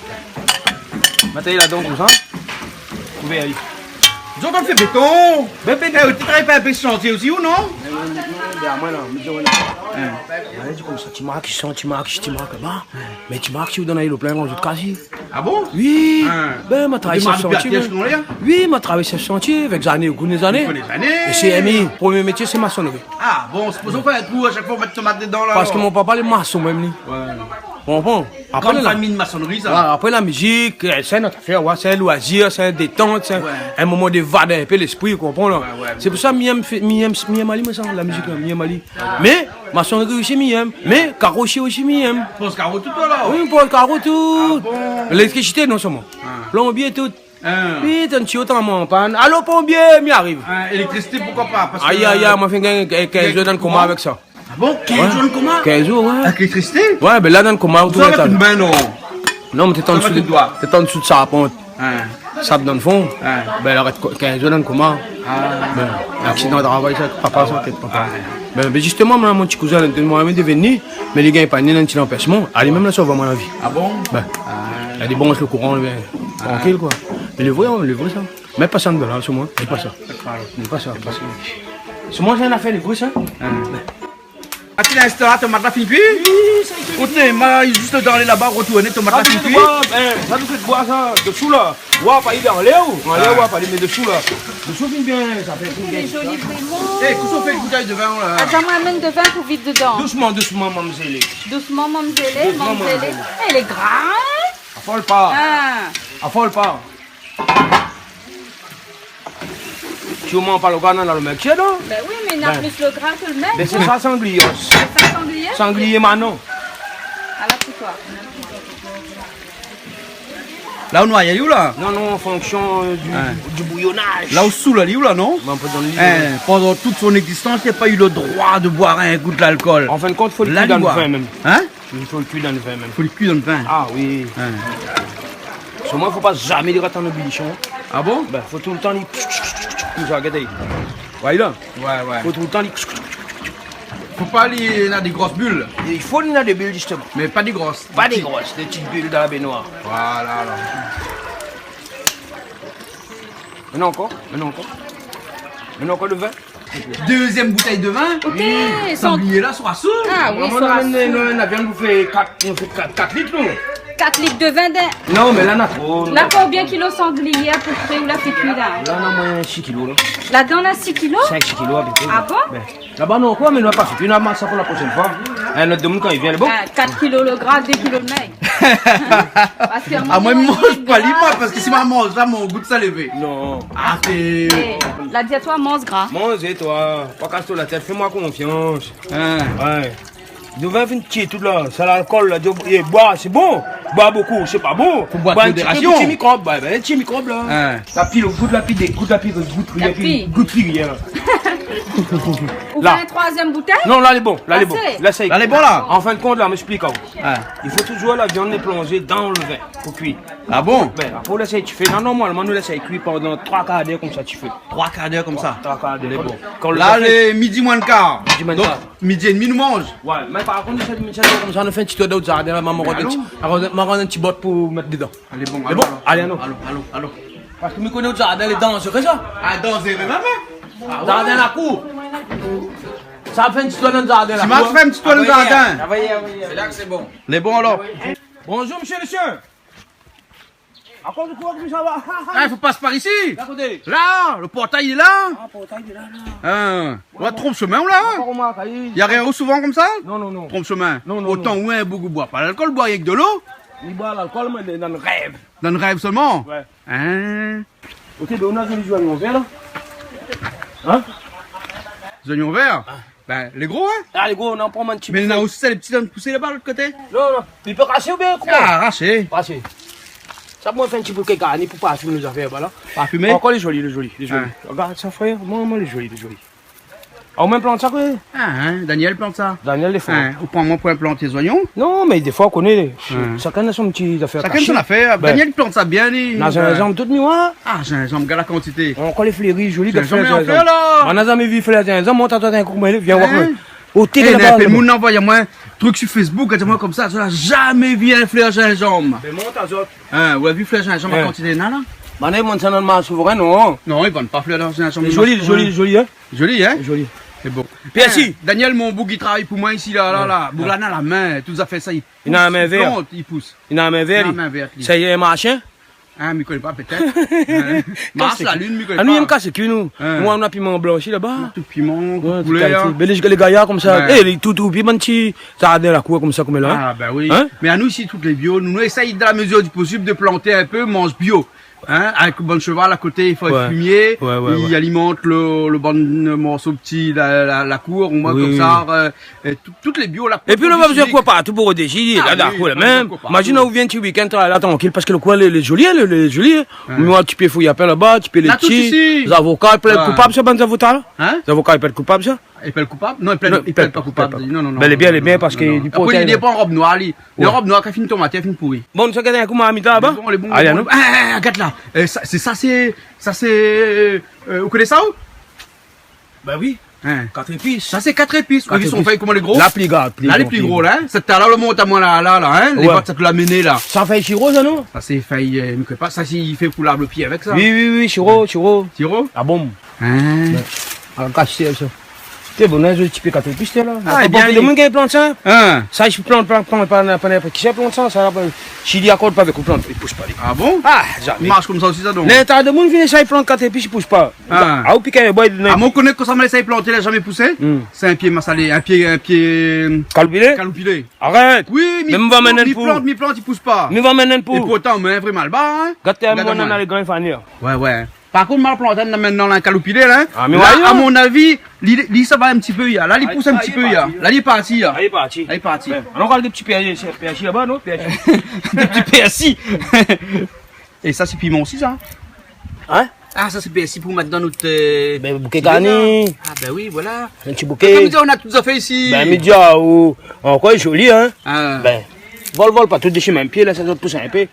Mèt ali ladan konmsa. Kouvèr ali. Zot i fé béton. Bé, bé, eh, ou té travay pa in pé santié osi, ou non ? Non, non, non, dèryèr moin la, mi di aou la. Ouais. Alé, di konmsa, ti mark, ti mark, ti mark laba. Mé ti mark, si ou donn ali lo plin, kan zot i kas. Ah bon ? Oui. Hein. Bin, ma travay si santié, bin. Ou démar dopi la tèr, non, la ? Oui, ma travay si santié, avèk zané, ou koné zané. Ou koné zané. É sé ami, promié métié, sé masonri. Ah bon, sé pou sa ou fé in trou a shak foi, ou mèt tomat dedan, la, alor. Parske mon papa lé mason, mèm, li. Ouais. Ou konpran ? Apré, gran la fami de masonri, sa. Ouais, apré, la mizik, euh, sé in not afèr, ouais, sé in loizir, sé in détant, sé in, ouais, in moman de vid in pé léspri, ou konpran, la. Ouais, ouais. Sé pou sa, mi èm fé, mi èm, mi èm ali, moin, sa, la mizik, la, mi èm ali. Mé masonri osi mi èm. Mé karosi osi mi èm. Poz karo tout, alor ? Oui, poz karo tout. Ah bon ? Léléktrisité, non solman. Ah. Plonbié tout. Ah. Pi, tann tiyo, tann mon pann. Alo, plonbié, mi ariv. Ah, éléktrisité, poukoi pa ? Parske, ay, ay, ay, euh, moin la fé gingn kinz zour dan koma avèk sa. Ah bon ? Kinz zour dan koma ? Kinz zour, ouais. Avèk léléktrisité ? Ouais, bin la, dan koma, ou tourn, sa va tout bin, non ? Non, mé té an dosou, té an dosou de sarpant. Hein. Sat dan fon. Hein. Bin, la rès ko-, kinz zour dan koma. Ah. Bin, aksidan travay sa, papa, sa, té papa. Ah. Bin, bin, zistoman, moin, mon ti kouzin, li té moin, mi devni, mé li gingn pa ni, li na in ti lanpèsman. Ali mèm la sov amoin la vi. Ah bon ? Bin, ah, li bransh lo kouran, bin, ah, trankil, koi. Mé lé vré, hein, lé vré, sa. Mé pa sa, la, sou moin. Sé pa sa. Sé pa sa, parske sou moin, sé in afèr lé vré, sa. Ah. Atann in instan, tomat la fine kui ? Oui, sa i kui. Koté, ma, zis dan lé laba, rotourné, tomat la fine kui. Sa, nou fé boi, eh, sa, nou fé boi, sa, dosou, la. Oi pa li anlèr, anlèr, ah, oi pa li, mé dosou, la. Dosou, fine bien, sa fé bien. Lé zoli, vréman. Eh, kosa ou fé, boutèy de vin, la ? Atann, moin amèn de vin pou vid dedan. Dousman, dousman, mamzèl. Dousman, mamzèl, dousman, mamzèl. Mamzèl. Eh, lé gra, hein ? Afol pa. Ah. Afol pa. Ti ou manz pa lo gra, nana lo mèk, non ? Bin oui, mé na plis lo gra ke lo mèk, koi. Bin, sé sa, sanglié. Sé sa, sanglié ? Sanglié, manon. Alor, sé koi ? La, ou noir ali, ou la ? Non, non, an fonksion, euh, du, ouais, du bouillonnage. La, ou soul ali, ou la, non ? Bin, ou pé donn li, hein, euh, pandan tout son égzistans, li la pa u lo droi de boir in gout d'alkol. An fin de kont, fo li kui dan lo vin mèm. Hein ? I fo li kui dan lo vin mèm. Fo li kui dan lo vin. Ah oui. Hein. Solman, fo pa zamé li rat an ébulision. Ah bon ? Bin, fo toultan li, konmsa, gard. Ou oi la. Ouais, ouais. Fo toultan li. Fo pa li na dé gros bil. I fo li na dé bil, zistoman. Mé pa dé gros. Pa dé gros, dé ti bil dan la bènnoir. Voilà, alor. Mintnan ankor, mintnan ankor. Mintnan ankor lo vin. Dézièm boutèy de vin. Ok, oui. Sanglié la, soi soul. Ah oui, soi soul. Moin, moin, moin, moin, na viann, nou fé kat, nou fé kat, kat lit, nou. Kat lit de vin, de... Non, mé la, na tro, la, konbien kilo sanglié, apepré, ou la fé kui, la ? La, na moiyin sis kilo, la. Ladan, na sis kilo ? Sink, sis kilo, apepré. Ah bon ? Bin, laba, non, koi, mé nou la pa fé kui, nou la mas sa pou la proshèn foi. In not domoun, kan li vien, lé bon. Ah, kat kilo lo gra, dé kilo lo mèk. Parske amoin, moin, mi manz pa li, moin, parske si moin manz sa, mon gou sa lé vé. Non. Ah, sé... Eh, la di atoi, manz gra. Manz, toi. Pa kas la tèt, fé amoin konfians. Hein. Ouais. Dovin fine tié tout la. Sa, lalkol la, di, eh, boi, sé bon. Boi bokou, sé pa bon. Fo boir avèk modérasion. Boi in ti pé pou tié mikrob, bin, bin, tié mikrob la. Hein. La pi, lo gout, la pi, dé gout, la pi, gout, la pi, gout, pi rien. Ou vé in troizièm boutèy ? Non, la lé bon, la lé bon. Asé. La, sé... La lé bon, la. An fin de kont, la, mi èksplik aou. Ah. I fo touzour la viann lé plonzé dan lo vin pou kui. Ah bon ? Bin, apré, ou lès ali tifé. Non, normalman, nou lès ali kui pandan troi kar d'èr konmsa, tifé. Troi kar d'èr konmsa ? Troi kar d'èr. Lé bon. Kan la, lé midi moin kar. Midi moin kar. Donk, midi é dmi, nou manz. Ouais, mé par kont, sé, sé konmsa, nou fé in ti tour dan zardin la, maman, alon, rann in ti, rann, maman, rann in ti bot pou mèt dedan. Alé, bon, alon, alon, alon. Parske mi koné out zardin lé danzéré, sa. Ah, danzéré mèm, hein ? Ah ouais. Zardin la kour. Sa fé in ti tour dan zardin la kour. Ti mark fé in ti tour dan zardin. Ah ouais, ah ouais, ah ouais. Sé la ke sé bon. Lé bon, alor. Bonjour, mésyé, mésyé. Akoz ou kour konmsa, va ? Ah, i fo pas par isi. D'koté ? La, lo portay lé la. Ah, portay lé la, la. Hein. Ou la tronp shomin, ou la, hein ? Na pa romarké. Na rien souvan konmsa ? Non, non, non. Tronp shomin. Non, non, non. Otan ou in boug i boi pa lalkol, boi rienk dolo. Li boi lalkol, mé dan rèv. Dan rèv solman ? Ouais. Hein ? Oté, bin, ou na zoli zoué an vèr la. Hein ? Zoignon vèr ? Ah. Bin, lé gro, in ? Ah, lé gro, non, pran in ti bout. Mé néna osi sa, lé ti, dan le pousé laba, lot koté. Non, non, li pé rasé oubien kouman ? Ah, rasé. Rasé. Sa, moin fé in ti bouké garni pou parfim lé zafèr, voilà. Parfimé ? Ankor, lé zoli, lé zoli, lé zoli. In. Rogard sa, frèr. Moin, moin, lé zoli, lé zoli. Ah, ou mèm plant sa, koi ? Ah, in, Daniel plant sa. Daniel lé for. In, ou pran moin pou in planté zoignon ? Non, mé défoi, ou koné, shakinn na son ti zafèr kashé. Shakinn son zafèr. Bin. Daniel plant sa bien, li. Na zinzanm, tout mi oi. Ah, zinzanm, gard la kantité. Ankor lé fléri, zoli, gard flèr zinzanm. Zinzanm, in flèr, la. Moin la zamé vi flèr zinzanm, mont azot in kou, mé vien oir. In ? Oté, eh, laba, néna in pé laba. Moun la anvoy amoin in trik sur Facebook, la di amoin konmsa, zot la zamé vi in flèr zinzanm. Bin, mont azot. In, ou la vi flèr zinzanm, la kantité néna la ? Banna i vann sa dan le marshé Souvrin, non ? Non, i vann pa flèr zinzanm. Lé zoli, lé zoli, lé zoli, in ? Zoli, in ? Zoli. Lé bon. Pèrsi. In, Daniel, mon boug, i travay pou moin isi, la, la, la. Boug la, na la min, tout zafèr sa, i pous, i plant, i pous. Li na la min vèr. Li na la min vèr, li. Sa i lé in marsh, in ? Ah, mi koné pa, pétèt. In. Marsh, la lune, mi koné pa. Ah, nou, i yèm kasé kui, nou. In. Moin, nou na piman blanshi laba. Nou na tout piman, tout koulèr, in. Bin, lé, lé gayar konmsa. Ouais. Eh, lé tout, tout, pi bann ti zardin la kour konmsa, konm la. Ah, bin oui. In ? Mé anou isi, tout lé bio. Nou, nou éséy, dan la mezir di posib, de planté in pé, manz bio. In ? Avèk bann sheval akoté, i fo fimié, i alimant le, le bann morso pti, la, la, la kour, omoin konmsa, euh, é tout, tout lé bio, la. Oui, oui. Épi, nou la pa bezoin kour partou pou rodé, si, la, la kour la mèm. Ah oui, pa bezoin kour partou. Imazine, ou vien ti week-end, la, trankil, parske le koin, lé, lé zoli, lé, lé zoli. Ouais. Ou na ti pié fruit, i pé laba, ti pié léti, zavoka, i pé èt koupab, sa, bann zavoka la. In ? Zavoka, i pé èt koupab, sa. I pé èt koupab ? Non, i pé èt, non, i pé èt pa koupab. Non, non, non, non. Bèl é bien, lé bien, parske li protèz. Apré, li dépan rob noir, li. Ouais. Lé rob noir, kan fine tomat, kan fine pouri. Bon, nou sa gard in kou marmit laba. Lé bon, lé bon, lé bon. Alé, anou. Ah, ah, ah, gard la. Euh, sa, sé sa, sé, sa, sé, euh, ou koné sa, ou ? Bin oui. In. Kat épis. Sa, sé kat épis. Kat épis. Ou la vi son fèy, koman lé gro ? La pli gro, pli gro. La, lé pli gro, la, in. Sé talèr, le mont amoin la, la, la, in. Ouais. Lé bot, sa, ou la amené la. Sa fèy siro, sa, non ? Sa, sé fèy, euh, mi koné pa. Sa, sé, i fé pou lav le pié avèk sa. Oui, oui, oui, siro, siro. Siro ? Ah bon ? In. Ouais. Ah, kasé sa. Té bon, na zot ti pé kat épis, té la. Ah, na pa bonpé de moun ki plant sa. In. Sa, i plant, plant, plant, pa, pa, pa, kisa i plant sa, sa la, pa, si li akord pa avèk ou plant, i pous pa, li. Ah bon ? Ah, zamé. I marsh konmsa osi, sa, donk ? Lé ta de moun vien sa, i plant kat épis, i pous pa. Ah. Ah, ou pik in boi, ah, moin, mi koné kosa, mé sa i plant, la zamé pousé. Hmm. Sé in pié masalé, in pié, in pié, euh, kaloupilé ? Kaloupilé. Arèt. Oui, mé mi plant, mi plant, i pous pa. Mé va amenn pou. É pourtan, mé vréman, ba, in. Gard amoin, na lé gran fanièr. Ouais, ouais. Par kont, mal planté, na mintnan la, in kaloupilé la, in. Ah, mé la, ouais, a mon avi, li, li, sa va in ti pé, ya. La, li pous in ti pé, ya. La, li lé parti, ya. La, li lé parti. La, li lé parti. Ouais. Alor, gard dé ti pèrsi, pèrsi laba, non ? Pèrsi. Dé ti pèrsi. É sa, sé piman osi, sa ? In ? Ah, sa, sé pèrsi pou mèt dan nout, euh, bouké garni. Ah, bin oui, voilà. In ti bouké. Konm mi di, nou na tout zafèr isi. Bin, mi di aou, ankor zoli, in ? Ah. Bin, vol, vol pa tout dési mèm pié la, sa i pous in pé.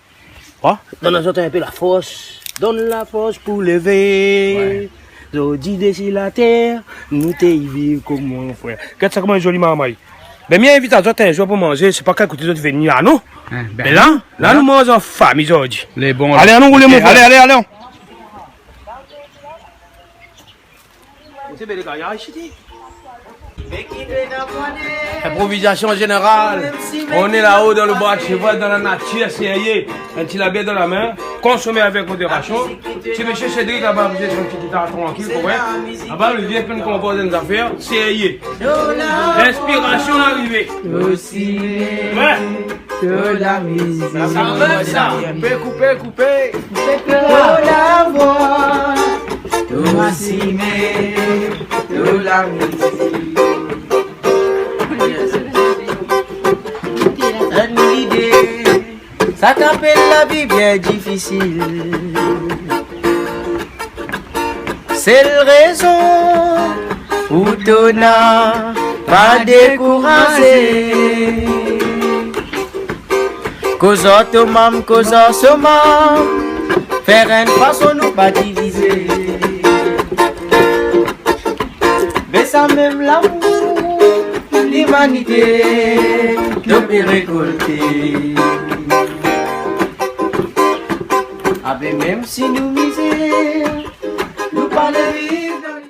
Hein ? Donn azot in pé la fors. Donn la fors pou lévé. Ouais. Zordi dési la tèr, nou té i viv koman frèr. Gard sa koman zoli marmay. Bin, mi invit azot in zour pou manzé, sé pa kèl koté zot i vien la, non ? Hein, bin la, la, nou manz an famiy zordi. Lé bon, alé, la. Alé, anon roul, mon frèr. Ok, alé, alé, alé. Sé bèl gayar isi, ti. Improvisation générale. On est là-haut dans le bois de cheval, dans la nature, sérieux. Un petit label dans la main. Consommer avec modération. Ti mésyé Cédric laba, li zoué son ti gitar trankil, ou koné. Laba, li vien pou nou konpoz in zafèr sérié. Linspirasion la arivé. Ouais. Sa mèm sa. Koupé, koupé, koupé. Sa ki apèl la vi bien difisil. Sèl rézon pou tona pa dékourazé. Koz ar to mam, koz ar so mam, fèr in fason nou pa divizé. Mé sa mèm lamour limanité nou pé rékolté. Abé, mèm si nou mizèr, nou pa lé viv dan...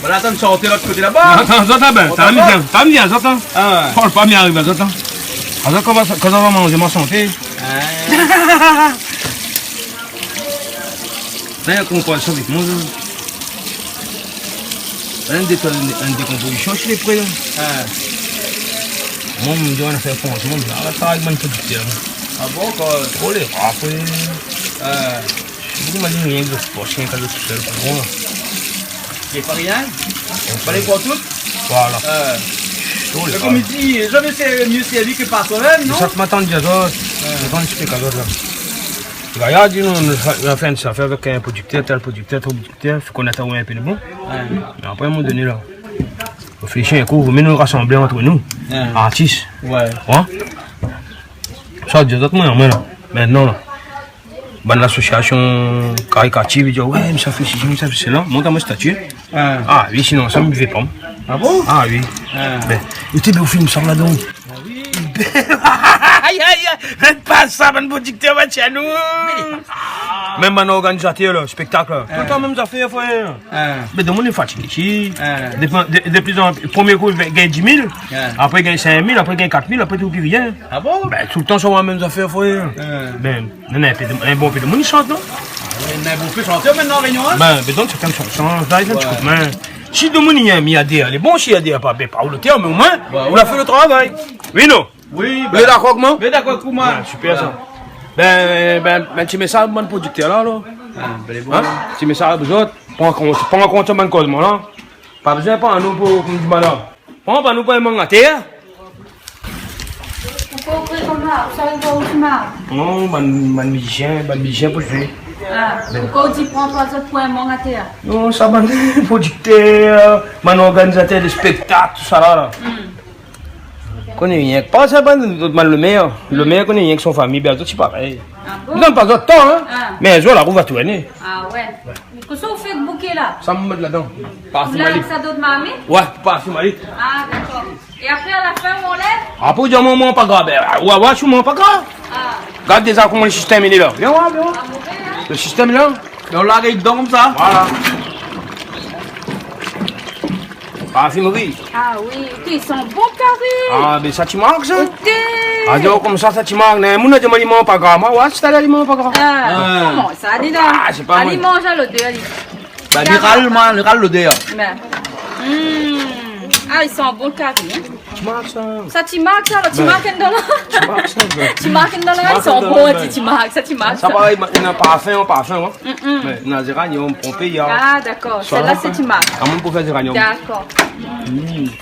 Voilà, atann, sorti lot koté laba. Atann, zot la, bin, sa va bien, sa va bien, zot la. Ah. Fo pa mi ariv, zot la. Azot, kan va, kan va manzé, ma santé. Ah. Sa, néna konpozisyon avèk moin, sa. Néna dé, néna dékonpozisyon, si lé pré, la. Ah. Moin, mi di, nou fé fransman, la, la, sa, avèk mon prodikteur, la. Ah bon, koi ? Olé, apré. Ah. Ou di, ma di, rienk zot pos, rienk a zot tousèl, konpran la. Lé pa rien. Fo alé pran tout. Voilà. Euh, tout lé mé pa. Kom i di, zamé sé myé sèrvi ke par soi-mèm, non ? Sé sa ke ma tann di azot. Ouais. Ma tann ésplik azot la. Gayar di nou, nou sa, nou la fé in zafèr avèk in prodiktèr, tèl prodiktèr, tèl prodiktèr, fo konèt aou in pé de bon. Ouais. Mé apré, a in moman doné la, réfléshi in kou, vo myé nou rasanblé ant nou, artis. Ouais. Hein ? Sa, di azot, moin, moin la. Mintnan la. Bann lasosiasion karikatir, i di, ouais, mé sa fé sesi, mé sa fé sela. Mont amoin stati. Ah. Ah oui, sinon sa mi vé pa. Ah bon ? Ah oui. Ah. Bin, ou té bien, ou film sa ladan. Ah oui. Ay, ay, ay. Mèt pa sa, bann prodiktèr, va tyann nou. Mèm bann organizatèr la, spéktak la. Toultan mèm zafèr, frèr. Ah. Mé domoun lé fatigé isi. Ah. De, de, de pli an pli, promié kou, gingn dis mil, ah, apré gingn sink mil, apré gingn kat mil, apré toupi rien. Ah bon ? Bin, toultan sa, mèm zafèr, frèr. Ah. Bin, non, non, in pé de, in bon pé domoun i shant, non ? Ah ouais, néna in bon pé shantèr mintnan La Rényon, hein ? Bin, bézwin sèrtin shanson, la, i fé in ti kou d'min. Si domoun i yèm, i adèr, lé bon, si i adèr pa, bin, pa ou lotèr, mé omoin, ou la fé lo travay. Oui, non ? Oui, ou lé dakor avèk moin ? Bin, dakor avèk moin. Ouais, super sa. Bin, bin, bin, ti mésaz bann prodiktèr la, la. Ah, bin, lé bon. Hein ? Ti mésaz pou zot. Pran kont, pran kont bann kozman la. Pa bézwin pran nou pou, pou di bann la. Pran pa nou pou in mang atèr. Ou pé ouvèr konmsa, sa i vé ouvèr. Non, bann, bann mizisien, bann mizisien pou zoué. Ah, bin. Poukosa ou di pran pa zot pou in mang atèr ? Non, sa bann prodiktèr, bann organizatèr de spéktak, tousala la. Hmm. Koné rienk. Pa sa, bann, bann lo mèr. Lo mèr koné rienk son fami, bin, zot sé parèy. Ah bon ? Li donn pa zot tan, hein. Ah. Mé in zour, la rou va tourné. Ah ouais. Kosa ou fé èk bouké la ? Sa mi mèt ladan. Parfim ali. Ou la sa dot marmit ? Ouais, parfim ali. Ah, dakor. É apré, a la fin, ou anlèv ? Apré, ou di, moin, moin pa grav. Bin, ouais, ouais, si moin pa grav. Ah. Gard déza koman lo sistèm i lé la. Vien voir, vien voir. Ah, mové, hein ? Lo sistèm la. Donk la, gard donk konmsa. Voilà. Parfim ri. Ah oui, oté, i san bon kari. Ah, bin sa ti mark sa. Oté. Ah, donk konmsa, sa ti mark. Néna moun la di amoin li manz pa gra. Moin, ouais, sé talèr li manz pa gra. Ah, koman sa, di la ? Ah, sé pa moin. Ali manz lodèr, ali. Bin, li ral, moin, li ral lodèr. Bin. Hmm. Ah, i san bon kari, hein. Ti mark sa. Sa ti mark sa, la, ti mark in dola. Ti mark sa, bin. Ti mark in dola, i san bon, ti mark, sa ti mark sa. Sa parèy, néna parfim, parfim, hein. Mm, mm. Mé néna zéraniom, ponpéya. Ah, dakor. Sèl-la sé ti mark. Amoin pou fé zéraniom. Dakor. Mm.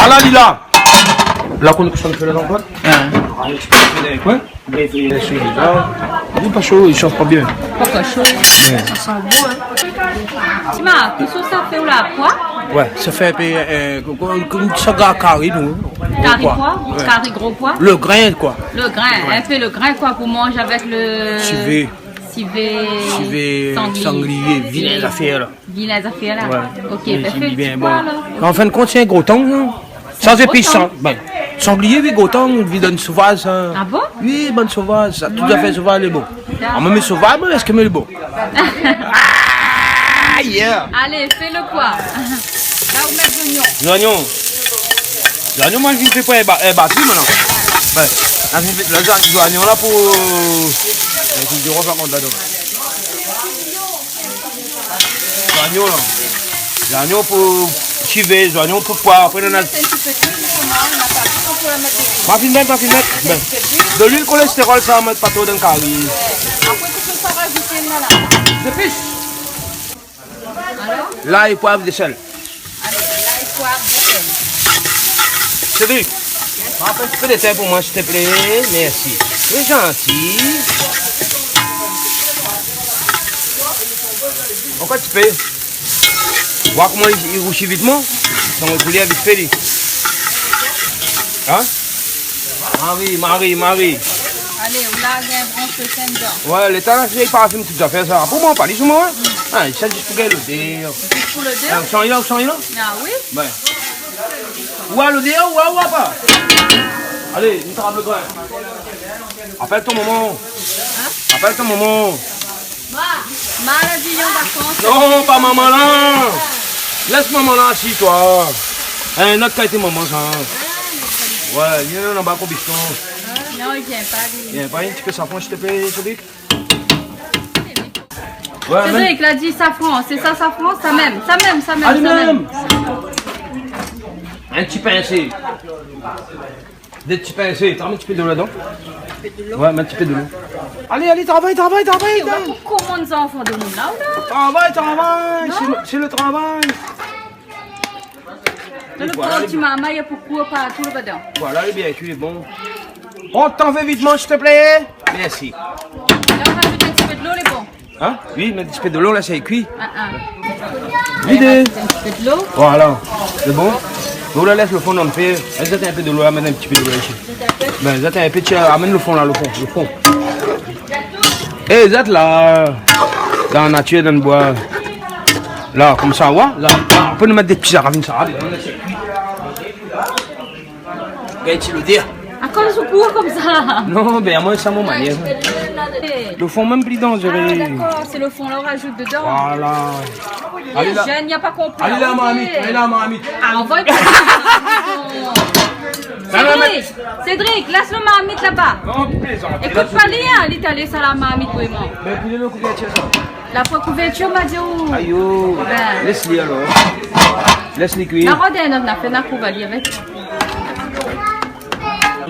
Ala li la. La koné kosa i fé la, Jean-Claude ? Hein. Ah, i fé dé koi ? Bin, i fé dé shoz la. Li lé pa sho, i shant pa bien. Pa sho. Ouais. Sa i san bon, hein. Ti mark, kosa sa fé ou la, koi ? Ouais, sa fé in pé, euh, ko-, ko-, konm sa, kari, nou. Kari koi ? Ouais. Kari gro poi ? Lo grin, koi. Lo grin, ouais. In pé lo grin, koi, pou manz avèk lo sivé. Sivé, sanglié. Sivé, sanglié, vilin zafèr la. Vilin zafèr la. Ouais. Ok, bin, fé in ti poi la. An fin d'kont, sé in gro tang, non ? San zépis, san, bin, sanglié, oui, gro tang, vi dan sovaz, hein. Ah bon ? Oui, bann sovaz, sa, tout zafèr sovaz lé bon. Dakor. Ah, moin, mi sovaz, moin, èske mi lé bon ? Ah, yeah. Alé, fé lo koi ? La, ou mèt zoignon. Zoignon. Zoignon, moin, mi fé pa ba-, euh, batri, moin, non. Bin, la, mi fé, la, zoignon la pou, euh, pou di, ou va mèt ladan. Zoignon la. Zoignon pou sivé, zoignon pou poi. Apré, nou na... Mèt in ti pé d'luil, koman, nou na pa tout, ou pé mèt de luil. Pa fine mèt, pa fine mèt. Mèt in ti pé d'luil. Bin, de luil kolèstérol, sa, mèt pa tro dan kari. Ouais. Apré, kosa ou sa razout la, la ? Zépis. Alor ? Lay, poiv, dosèl. Alé, lay, poiv, dosèl. Cédric, va fé in ti pé de tin pou moin, s'il te plaît. Mèrsi. Sé zanti. Ankor in ti pé. Oir koman li, li rousi vit, moin. Sa va rousi vit fé, li. Hein ? Mari, mari, mari. Alé, ou la gingn bransh lo tin dedan. Ouais, léta la, sé pa fine tout zafèr sa. Pou moin, pa li sou moin, hein. Ah, sa zis pou gingn lodèr. Zis pou lodèr ? Ah, ou san la, ou san la ? Ah oui. Ouais. Ou la lodèr, ou la, ou la pa. Alé, nou trap lo grin. Apèl ton momon. Hein ? Apèl ton momon. Ma, ma la di li an vakans. Non, pa momon la. Lès momon la, asiz, toi. In not kalité momon sa. Ah, mé sa li... Ouais, li lé anba konbiston. Non, li vien pa, li. Vien pa, in ti pé safran, s'il te plaît, Cédric. Ouais, Cédric, mèm. La di safran, sé sa, safran, sa mèm, sa mèm, sa mèm, sa mèm. Alé, mèm. In ti pinsé. Dé ti pinsé, mèt in ti pé dolo ladan. In ti pé dolo ? Ouais, mèt in ti pé dolo. Alé, alé, travay, travay, travay. Ou la pou komann zanfan domoun la, ou la ? Travay, travay, sé le, sé le travay. Voilà, le ti marmay, pou koué partou le badan. Voilà, lé bien kui, lé bon. On t'en veut vite, s'il te plaît. Merci. La, ou rajout in ti pé dolo, lé bon. Hein ? Oui, mèt in ti pé dolo la, sé kui. Ah, ah. Vide. In ti pé dolo. Voilà. Lé bon. Nou la lès le fon dan le fé. Zèt in pé dolo la, mèt in ti pé dolo la isi. Bin, zèt in pé, tiens, amèn le fon la, le fon, le fon. É, zèt la, dan la natir, dan le boi. La, konmsa, oua. La, la, ou pé nou mèt dé ti zaravine sa. Gard si lodèr. Akoz ou kour konmsa ? Non, bin, amoin, sa mon manièr. Le fon mèm pli danzéré. Ah, dakor, sé le fon la, ou rajout dedan. Voilà. Alé la. Lé jenn, na pa konpri. Alé la, marmit, alé la, marmit. Ah, on va écouter. Cédric, Cédric, lès le marmit laba. Non, plézant. Ékout pa li, hein, li té alé sa la marmit, vréman. Mé pou le kouvèrtir sa. La pou kouvèrtir, ma di ou. Ayo. Bin. Lès li alor. Lès li kui. Na rod in not, na fé, na kouv ali avèk.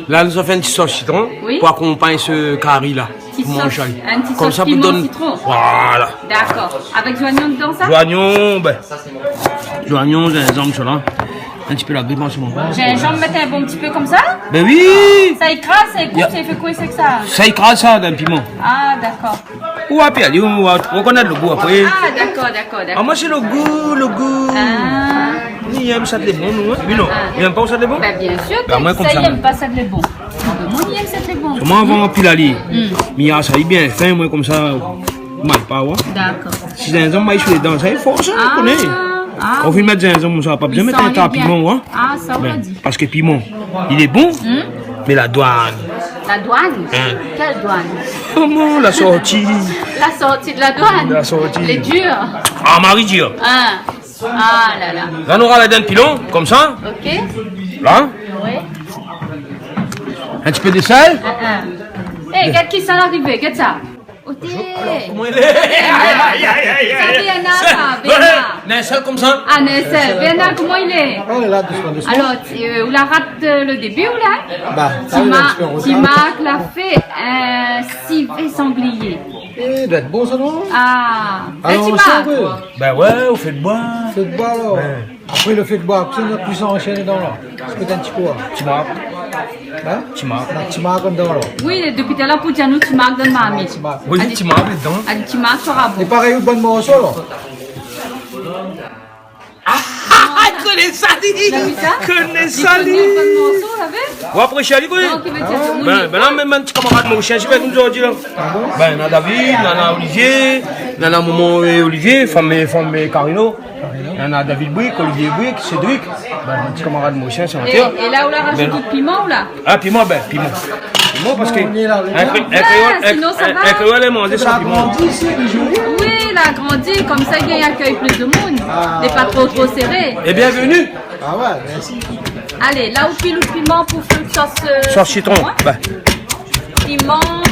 La, nou sa fé in ti sos sitron pou akonpagn se kari la. Ti sos, in ti sos piman sitron. Pou manz ali. Konmsa pou donn, voilà. Dakor. Avèk zoignon dedan, sa ? Zoignon, bin, zoignon, zinzanm, sa la. In ti pé la grip an se moman. Zinzanm, mèt in bon ti pé konmsa ? Bin oui. Sa i kraz, sa i koup, sa i fé koué, sé ke sa ? Sa i kraz sa, dan piman. Ah, dakor. Ou apèl ali, ou, ou konèt le gou apré. Ah, dakor, dakor, dakor. Ah, moin sé le gou, le gou. Ah. Ni èm sa lé bon, nou, hein. Oui, non. Ah. Ni èm pa sa lé bon ? Bin, bien sir, moin konmsa, i èm pa sa lé bon. Moin, ni èm sa lé bon. Moin, avan anpil ali. Hmm. Mi a sa, li bien fin, moin konmsa, mal pa, oua. Dakor. Si zinzanm, moin, sou lé dan, sa, i fo sa, ou koné. Ah. Kan ou fine mèt zinzanm, sa, pa bezoin mèt in ta piman, oua. Ah, sa, ou la di. Parske piman, li lé bon, mé la douane. La douane ? Hein. Kèl douane ? Koman, la sorti. La sorti de la douane. La sorti. Lé dir. Ah, mari dir. Ah. Ah la la. La, nou rajout in pilon, konmsa. Ok. La. Oui. In ti pé de sèl. Ah, ah. Eh, gard kisa la arivé, gard sa. Oté. Alor, koman i lé ? Ay, ay, ay, ay, ay. Sa, bien, sa, bien. Ouais, na in sèl konmsa. Ah, na in sèl. Bien, koman i lé ? Oh la la, dousman, dousman. Alor, ti, euh, ou la rat, euh, le débi, ou la ? Bah, ti mark la fé in sivé sanglié. Eh, doi èt bon sa, non ? Ah. Alor, in ti mark. Bin ouais, ou fé de boi. Fé de boi, alor. Ouais. Apré, le fé de boi, apré, nou pé anshèn dedan la. Pétèt in ti kou, hein. Ti mark. Hein ? Ti mark. Non, ti mark dedan la. Oui, dopi talèr pou di anou ti mark dan marmit. Ti mark. Oui, ti mark dedan. Alé, ti mark sora bon. É parèy, in bon morso la. Ah, koné sa, li. Ou la vi sa ? Koné sa, li. Li koné in bon morso, ou la vi ? Ou aprésié ali, koné. Donk, i vé dir ke... Bin, bin la, mèm in ti kamarad morisien, si, bin, nou zordi la. Ah bon ? Bin, na David, na, na Olivier, na, na momon, euh, Olivier, fanm, fanm, euh, Carino. Na, na David Brick, Olivier Brick, Cédric. Bin, in ti kamarad morisien, sé... É, é la, ou la rajout tout piman, ou la ? Ah, piman, bin, piman. Piman, parske in kréol, in kréol, in kréol i manz san piman. Sinon, sa va. Oui, la grandi, konmsa, i gingn akèy plis de moun. Ah. Lé pa tro, tro séré. É bienvenu. Ah ouais, mèrsi. Alé, la ou pil out piman pou fé sos, euh, sos sitron, hein ? Bin. Piman.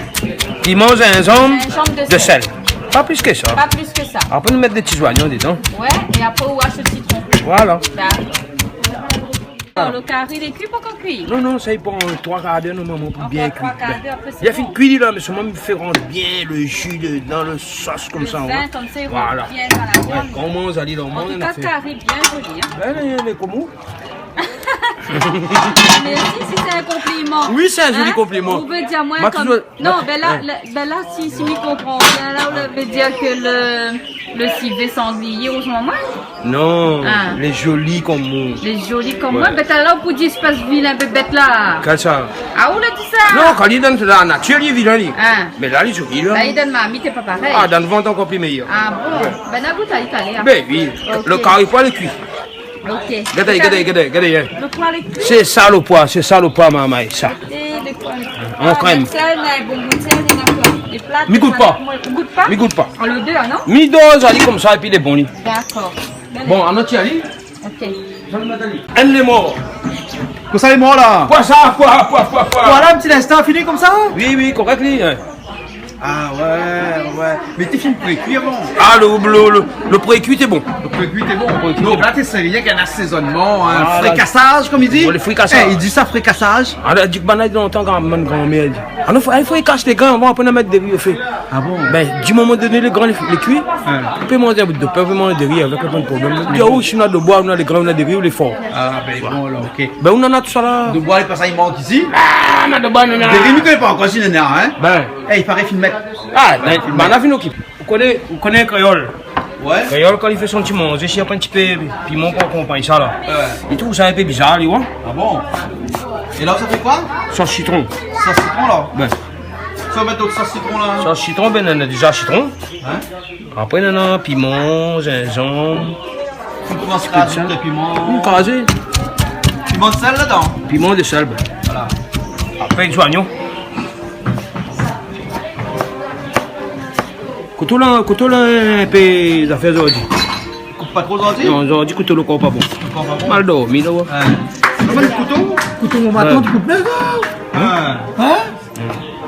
Piman, zinzanm, de sèl. Zinzanm, de sèl. Pa plis ke sa. Pa plis ke sa. Apré, nou mèt dé ti zoignon dedan. Ouais, é apré, ou ash le sitron. Voilà. Dakor. Alor, le kari, lé kui, pankor kui ? Non, non, sa i pran troi kar d'èr, normalman, pou bien kui. Ankor troi kar d'èr, apré, sé bon. Li la fine kui, la, mé solman, mi fé rant bien le ji dedan, le sos konmsa, hein. Le vin, konmsa, i rant bien dan la viann. Voilà. Ouais, kan ou manz ali, normalman, ou la fé. An tou ka, kari bien zoli, hein. Bin, lé, lé koman ? Mèrsi, si sé in konpliman. Oui, sé in zoli konpliman. Hein ? Ou vé dir amoin... Ma konm touzour... Non, bin la, la, bin la, si, si mi konpran bien, la, ou la vé dir ke le, le sivé sanglié, ou son momon ? Non, lé zoli konm moin. Lé zoli konm moin. Ouais. Bin, talèr ou pou di, espès vilin bébèt la. Kèl sa ? Ah, ou la di sa ? Non, kan li lé dan la natir, li lé vilin, li. Hein. Mé la, li lé zoli, la. La, li lé dan marmit, lé pa parèy. Ah, dan le vant, ankor pli méyèr. Ah bon ? Ouais. Bin, na gout ali talèr. Bin oui. Ok. Le kari poi lé kui. Ok. Gardé, gardé, gardé, gardé, hein. Le poi lé kui. Sé sa le poi, sé sa le poi, marmay, sa. Gardé le poi lé kui. An krèm. Ah, mé sa, na in bon bout sèl, na koi ? Lé plat, mi gout pa. Ou gout pa ? Mi gout pa. Ah, lodèr, non ? Mi doz ali konmsa, épi lé bon, li. Dakor. Bon, anon ti ali. Ok. Inn lé mor. Kosa lé mor la ? Koi sa, koi, koi, koi, koi ? Voilà, in ti linstan, fini konmsa ? Oui, oui, korèk, li, hein. Ah ouais, ouais. Mé té fine prékui avan. Ah, le, le, le, le prékui té bon. Le prékui té bon. Le prékui té bon. Donk la, té sèrvi rienk in asézonman, in frikasaz, konm i di. Voilà. Bon, le frikasaz. Eh, i di sa, frikasaz. Ah, la, di ke banna lontan, gran, mon granmèr i di, ah non, fo, fo i kas lé grin avan, apré nou mèt dori o fé. Ah bon ? Ben, di moman doné lé grin lé, lé kui, ou pé manz in bout de pin, ou pé manz dori avèk, pa de problèm. Di, oh, si nou na dobwa, nou na lé grin, nou na dori, ou lé for. Ah ben bon, alor, OK. Ben, ou nana tousala. Dobwa, lé pa sa i mank isi. Ah, na dobwa, nana. Dori, mi koné pa ankor si nana, in ? Ben. Eh, i paré fine mèt. Ah, ben, banna fine okipé. Ou koné, ou koné kréol ? Ouais. Kréol, kan li fé son ti manzé, si na pa in ti pé piman pou akonpagn sa la. Ouais. Li trouv sa in pé bizar, li, ouais. Ah bon ? É la, sa fé koi ? Sos sitron. Sos sitron, la ? Ben. Sa, mèt dot sos sitron, la. Sos sitron, ben, nana déza sitron. In ? Apré, nana piman, zinzanm. Ou komans krazé piman. Ou krazé. Piman de sèl ladan ? Piman de sèl, ben. Voilà. Apré, zoignon. Kouto la, kouto la, in pé zafèr zordi. Koup pa tro zordi ? Non, zordi kouto lo kor pa bon. Lo kor pa bon ? Mal dormi la, ouais. Ouais. Ou pran kouto ? Kouto mon matant, ouais, ou koup mèm, non ? In ? In ?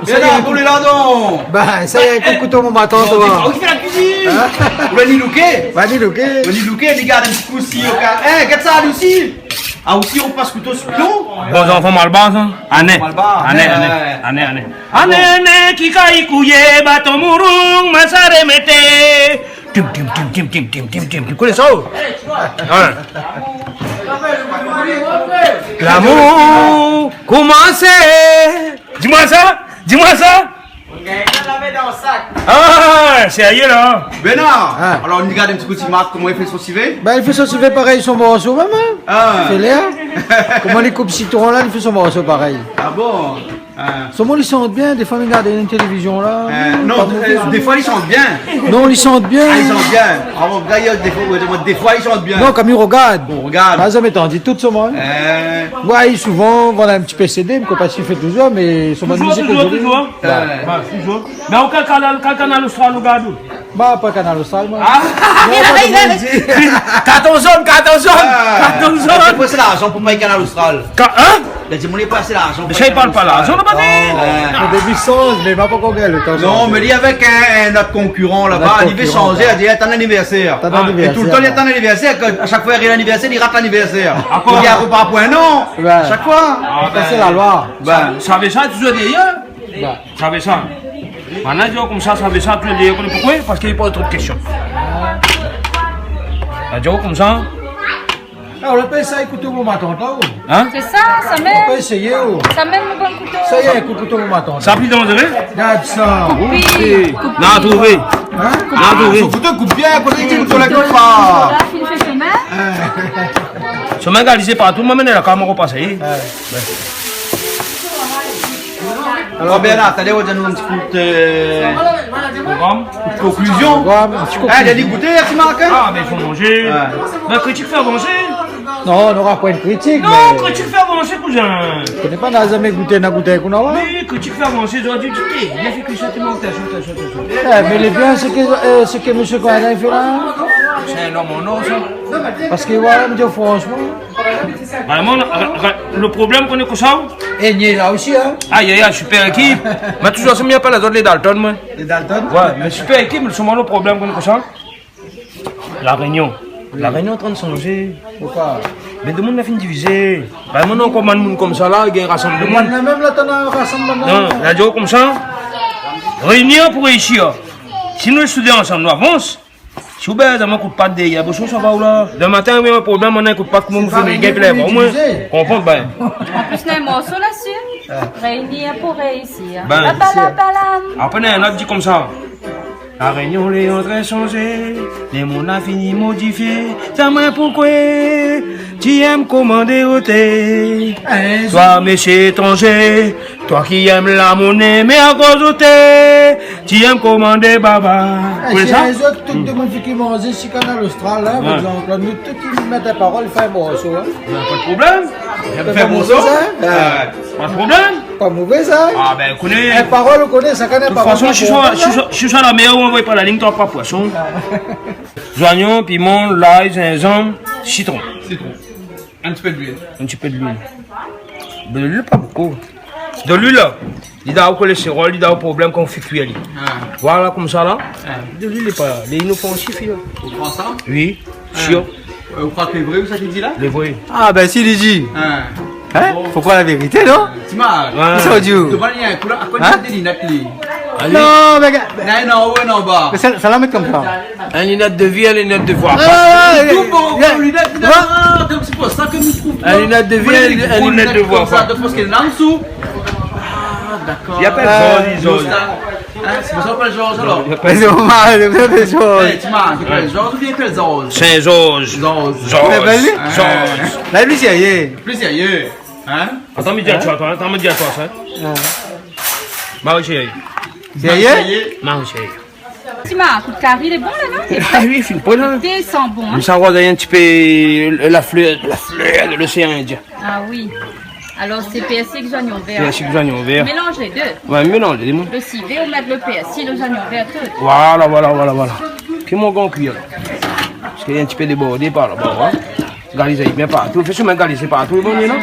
Sa i lé la, donk. Ben, sa i lé, kouto mon matant, non, toi. Ou fé la kuizine. In ? Ou va ni louké. Va ni louké. Va ni louké, ni gard in ti kou si, o ka. Eh, gard sa, li osi. Ah, osi, ou pas kouto si kouto. Bon zanfan malbar, sa. Ané. Malbar. Ané, ané. Ouais. Ané, ané. Ané, ané, ki kay kouyé, baton mouroung, masaré mété. Tim, tim, tim. Ou koné sa, oh ? Hein ? Lamour komansé. Di amoin sa, di amoin sa. Ah, sérié la. Bernard, alor, nou gard in ti kou ti Marc, koman li fé son sivé ? Ben, li fé son sivé parèy, son morso mèm, hein. Ah. Fé lèr. Koman li koup sitron la, li fé son morso parèy. Ah bon ? Ah. Solman li shant bien, défoi mi gard in télévizion la. Euh, non, pa mové, euh, défoi li shant bien. Non, li shant bien. Ah, li shant bien. Ah bon, d'ailleurs, défoi, ouais, défoi li shant bien. Non, kan mi rogard. Ou rogard. Moin la zamé antann tout solman. Euh. Ouais, souvan, voilà, in ti pé CD, mi koné pa si li fé touzour, mé solman mizik touzour, touzour. Ouais. Ouais, touzour. Mé ou kèl kanal, kèl kanal Austral ou gard ? Ba, pa Kanal Austral, moin. Ah. Non, pa de mouzik. Karton zone, karton zone, karton zone. Ah. Sé pou sa larzan pou pèy Kanal Austral. Ka-, hein ? La di, moin lé pa asé larzan pou pèy Kanal Austral. Mé sa, i parl pa larzan, la, pa di. Non, ouais. Au début, sonz, mé ma pa ankor gingn lo tan. Non, mé li avèk in, in ot konkiran laba, li vé shanzé, li di, atann lanivèrsèr. Atann lanivèrsèr. Ah, é toultan li atann lanivèrsèr, ke a shak foi li ariv lanivèrsèr, li rat lanivèrsèr. Ankor. Li gingn pa poin, non. Ouais. A shak foi. Ah, ben, sa sé la loi. Ben. Sa, sa vé sa, touzour dèryèr. Ouais. Sa vé sa. Banna i di konmsa, sa vé sa, touzour dèryèr, koné poukosa ? Parske li poz tro de késtion. La di konmsa. Ah, ou la pa éséyé kouto mon matant, oh. Hein ? Sé sa, sa mèm. Ou la pa éséyé, oh. Sa mèm, lo bon kouto. Sa i lé, kouto mon matant. Sa pli danzéré ? Gard sa. Koup pi, koup pi. Na trouvé. Hein ? Na trouvé. Ah, son kouto i koup bien, koté i koup la koup pa. La fine fé shomin. Shomin galisé partou, moin mèm la, kan moin ropasé. Ouais. Alor, Bernard, talèr, ou va di anou in ti kou de, euh, program. Konklizion. Program, in ti konklizion. Eh, li la di gouté, ti Marc, hein ? Ah, mé i fo manzé. Ouais. Ben, kritik i fé avansé. Non, nora poin de kritik, non, mé kritik i fé avansé, kouzin. Koné pa, na zamé gouté, na gouté, koné pa. Mé kritik i fé avansé, zordi, di, eh, li la fé kui sa, té manz, ta, ta, ta, ta, ta. Eh, mé lé bien, sak, euh, sak mésyé Coindin i fé la. Sé in om an or, sa. Parske, voilà, mi di, franshman, Vréman, ra-, ra-, lo problèm, koné kosa ? Eh, ni la osi, hein. Ay, ay, ay, super ékip. Mé touzour, sé mi apèl azot lé Dalton, moin. Lé Dalton ? Ouais, mé super ékip, mé solman lo problèm, koné kosa ? La Rényon. La Rényon antrinn shanzé. Poukosa ? Mé domoun la fine divizé. Vréman, non, koman moun konmsa la, i gingn rasanm domoun. Mèm la, mèm la, tann rasanm domoun. Non, la di konmsa. Réinir pou réisir. Si nou lé soudé ansanm, nou avans. Si ou bézoin amoin kout pat dèryèr, boson, sa va ou la ? Domin matin, oui, in problèm, moin na in kout pat, koman ou fé, mé gingn plèr, omoin. Konpran, ben. An plis, na in morso la si. Réinir pou réisir. Ben. Lapalapala. Apré, na in ot i di konmsa. La Rényon lé antrinn shanzé, lo monn la fini modifié. Di amoin poukosa ti èm komandé oté. Toi, mésyé étranzé, Toi ki èm la moné, mé akoz oté, ti èm komandé baba. Eh, koné sa ? Sé lézot, tout domoun ki manz si Kanal Austral, hein, par égzanp, nou tout i mèt in parol, fé in morso, hein. Ben, pa de problèm. Fé in morso, hein. Ouais. Pa de problèm. Pa mové, sa, hein. Ah, ben, koné. In parol, ou koné, sa, kan in parol, pa mové, hein. De tout fason, si sa, si sa, si sa la mèr, ou anvoy pa la lign, ou trap pa poison. Zoignon, piman, lay, zinzanm, sitron. Sitron. In ti pé d'luil. In ti pé d'luil. De l'huile, pas beaucoup. De l'huile. Li done kolestérol, li done problèm kan ou fé kui ali. Ah. Voilà, konmsa la. Ah. Li lé pa, li lé inofansif, li. Ou pran sa ? Oui, sir. Euh, ou kroi ke lé vré, ou sa ki di la ? Lé vré. Ah, ben, si li di. Ah. Hein ? Bon. Fo kroi la vérité, non ? Ti Mark. Ouais. Kosa ou di ou ? Domann ali in kou la, akoz li mèt dé linèt, li ? Non, mé ga-, non, non, ouais, non, ba. Mé sa, sa la mèt konmsa. In linèt de vi, in linèt de voir. Ah, ouais, ouais, ouais. Tout bon, ouais. Linèt, linèt, ouais. Ah, donk sé pou sa ke nou trouv pa. In linèt de vi, in, in linèt de voir. Konmsa, donk, parske la, an dsou. Ah, dakor. Li apèl Georges, Georges. Hein, sé pou sa ou apèl Georges, alor ? Mé sé normal, sé pou sa i apèl Georges. Eh, Ti Mark, i apèl Georges oubien i apèl Georges ? Sé Georges. Georges. Georges. Mé ben, li ? Georges. La, li lé sérié. Pli sérié. Hein ? Atann, mi di atoi, atann, mi di atoi sa. Ah. Mari sérié. Sérié ? Mari sérié. Ti Mark, out kari lé bon la, non ? Ah oui, fine pou la. Té san bon, hein ? Mé sa, ou voi, néna in ti pé la flèr, la flèr de l'océan Indien. Ah oui. Alor, sé pèrsi èk zoignon vèr. Pèrsi èk zoignon vèr. Mélanz lé dé. Ouais, mélanz lé dé, mon. Lo sivé, ou mèt lo pèrsi, lo zoignon vèr, tout. Voilà, voilà, voilà, voilà. Ké mon gran kui la. Parske néna in ti pé débordé par laba, hein. Galiz ali bien partou. Fé si ou mèt galiz partou, lé bon, non ?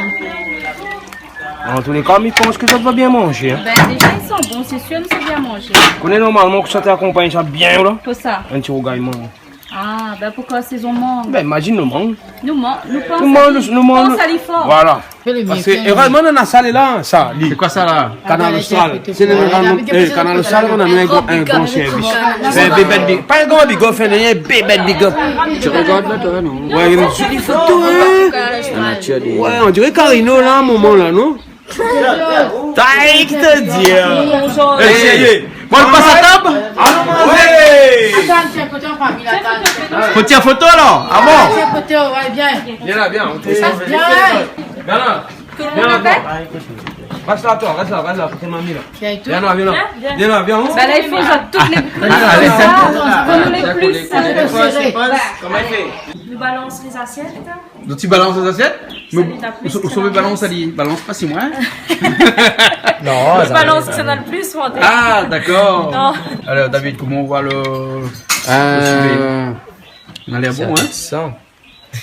An tou lé ka, mi pans ke sa va bien manzé, hein. Ben, déza, i san bon, sé sir, mé sé bien manzé. Koné normalman ke sa té akonpagn sa bien, la. Kosa ? In ti rougay mang. Ah, ben, pou kan sézon mang ? Ben, imazine lo mang. Nou man-, nou pans ali, nou man-, nou pans ali for. Voilà. Parske, érèzman, nou néna sa, lé la, sa, li. Sé koi sa, la ? Kanal Austral. Sé le, le, le, eh, Kanal Austral, nou néna in gran, in gran sèrvis. Sé in bébèt big-, pa in gran big up, in bébèt big up. Tu regardes là, toi, non ? Ouais, néna in zoli foto, hein. La nature des... Ouais, on dirait Carino, là, à un moment, là, non ? Tarik, té di. Bonjour. Eh, sérié ? Bon, nou pas a tab ? Alon manzé. Atann, tiens, koté an famiy la, atann. Fo tir foto, alor ? Ah bon ? Tiens, koté, ouais, bien. Bien la, bien. Bien. Bien la. Tout le monde est prêt ? Rès la, toi, rès la, rès la, koté mami la. Bien et tout ? Bien la, bien la. Bien, bien. Bien la, bien. Ben la, i fo sa, tout lé... Ah, alé, sa, fo nou lé plis, euh, séré. Koman i fé ? Nou balans lé zasièt. Donk, ti balans lé zasièt ? Mé ou, ou sové balans, sa di, balans pa si moin. Non, sa balans, sa na le plis, moin. Ah, dakor. Non. Alor, David, koman ou voi le, le sivé ? Euh, na lèr bon, hein ? Sa.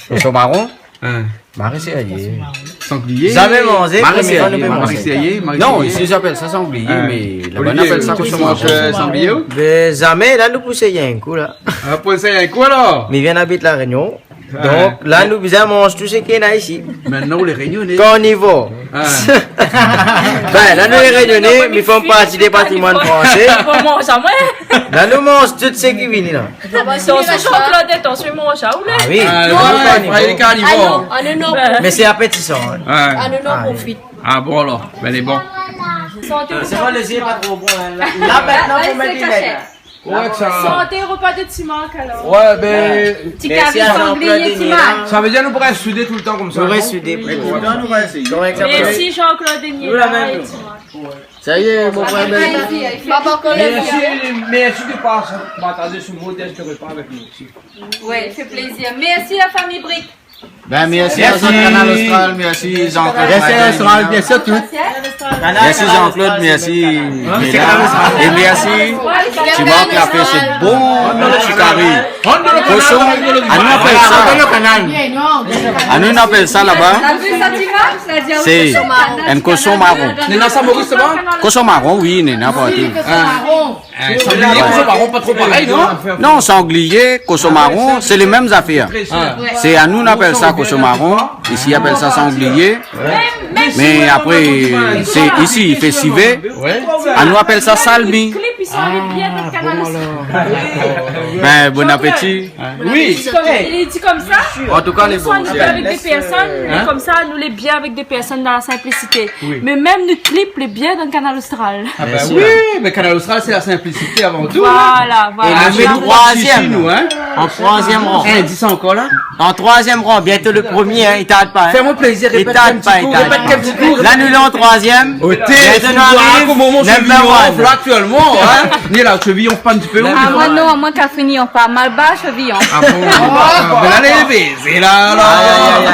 Koson maron ? Hein. Mari sérié. Sanglié. Zamé manzé, promié foi nou pé manzé. Mari sérié, mari sérié. Non, isi i apèl sa sanglié, mé laba i apèl sa koson maron. Sanglié, ou ? Ben, zamé, la, nou pous in kou, la. Ah, pous in kou, alor ? Mé i vien abit La Rényon. Donk, la, nou bizin manz tout sak néna isi. Mé nou, lé Rényoné. Karnivor. Ah. Ben, la, nou lé Rényoné, mé i fé parti dé patrimoine fransé. Fo manz sa, moin. La, nou manz tout sak i vien la. Atansion, Jean-Claude, atansion, i manz sa, ou la ? Ah oui. Ah, nou, ouais, karnivor. Ah non, ah non, non. Mé sé apétisan, hein. Ouais. Ah non, non, profit. Ah bon, alor. Ben, lé bon. Santé. Euh, sé koi, lo zié lé pa tro bon, hein. La, la, mintnan, fo mèt linèt. Ouais, sa. Santé, repas de Ti Mark, alor. Ouais, ben, ti kari sanglié, Ti Mark. Sa vé dir nou pouré soudé toultan konmsa, non ? Rès soudé. Mé toultan, nou va éséyé. Mèrsi Jean-Claude Denis. Nou la mèm, é Ti Mark. Sa i lé, mon frèr, ben, mèrsi, mèrsi de pas partazé se modeste repas avec nous aussi. Ouais, i fé plézir. Mèrsi la famiy Brique. Ben, mèrsi a zot, Kanal Austral, mèrsi Jean-Claude. Mèrsi Austral, mèrsi a tout. Mèrsi Jean-Claude, mèrsi Méla. É mèrsi Ti Mark la fé se bon ti kari. Koson, anou apèl sa. Anou apèl sa laba. Sé in koson maron. Néna sa Moris laba ? Koson maron, oui, néna partou. Hein, sanglié, koson maron, pa tro parèy, non ? Non, sanglié, koson maron, sé lé mèm zafèr. Ah. Sé anou, nou apèl sa koson maron, isi i apèl sa sanglié. Mé apré, sé isi i fé sivé. Ouais. Anou apèl sa salmi. Clip, ils sont allés bien dans le canal aussi. Ben, bon appétit. Oui. Li di konmsa. An tou ka, lé bon. Soi nou fé avèk dé pèrsone, mé konmsa nou lé bien avèk dé pèrsone dan la sinplisité. Oui. Mé mèm nout clip lé bien dan Kanal Austral. Ah ben oui, mé Kanal Austral, sé la sinplisité avan tou, hein. Voilà, voilà. É nou mèt troizièm, nou, hein. An troizièm ran. Eh, di sa ankor la. An troizièm ran, bientôt le premier, hein, i tard pa, hein. Fé amoin plézir, répèt in ti kou, répèt in ti kou. La nou lé an troizièm. Bientôt nou ariv, number one. Là, actuellement, hein. Ni la, ou anflé in ti pé, ou ? Ah, moin non, moin Catherine, i anflé pa mal ba, cheville. Ah bon ? Ah, ben, alé, bé. Sé la, la. Aïe,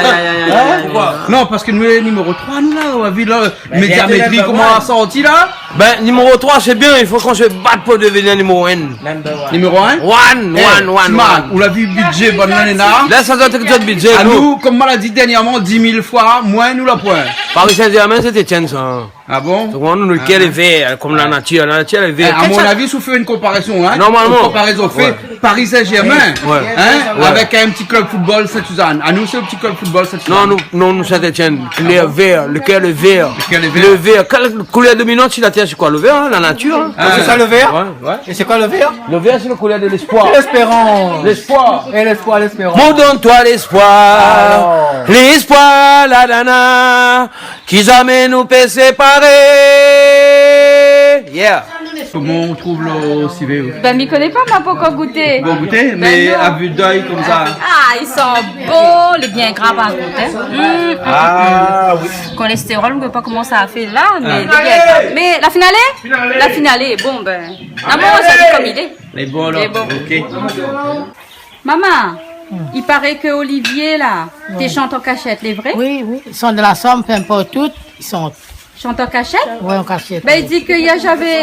aïe, aïe, aïe. Hein ? Non, parske nou lé niméro troi, nou la, ou la vi la, Médiamétri, koman la sorti la ? Ben, niméro troi, sé bien, i fo k'on se bat pou devnir niméro un. Number one. Niméro un ? One, one, one, one. Ou la vi bidzé, bann lané la. La, sa doi èt zot bidzé, nou. Anou, konm ma la di dèrnièrman, di mil foi, moin nou la poin. Paris Saint-Germain, sé Étienne, sa. Ah bon ? Donk, nou, nou, le kèr lé vèr, kom la natir. La natir lé vèr. Eh, à mon avis, si ou fé une comparaison, hein, une comparaison, fé Paris Saint-Germain, hein, avec un petit club football Sainte-Suzanne. Ah, nou, sé le petit club football Sainte-Suzanne. Non, nou, non, nou, Saint-Étienne. Le vèr, le kèr lé vèr. Le kèr lé vèr. Le vèr. Kèl koulèr dominant si la tèr, sé koi ? Le vèr, hein, la natir, hein. Ah, sé sa, le vèr ? Ouais, ouais. É sé koi le vèr ? Le vèr, sé le koulèr de l'espoir. L'espérans. L'espoir. É l'espoir, l'espérans. Mon donn toi l'espoir. Alor. L'espoir, la nana. Ki zamé nou pé séparé. Yeah. Koman ou trouv lo sivé, ou ? Ben, mi koné pa, ma pankor gouté. Ou la gouté, mé non. A vu d'œil konmsa. Ah, i san bon, lé bien gra par kont, hein. Mm, mm, mm. Ah oui. Kolèstérol, mi koné pa koman sa fé la, mé lé bien gra. Mé la fine alé ? La fine alé, bon, ben. Ah bon, sa lé kom i lé. Lé bon, alor. Lé bon. Ok. Maman, i paré ke Olivier la, té shant an kashèt, lé vré ? Oui, oui. I shant dan la shanm, pé inport tout, i shant. Shant an kashèt ? Ouais, an kashèt. Ben, i di ke li la zamé,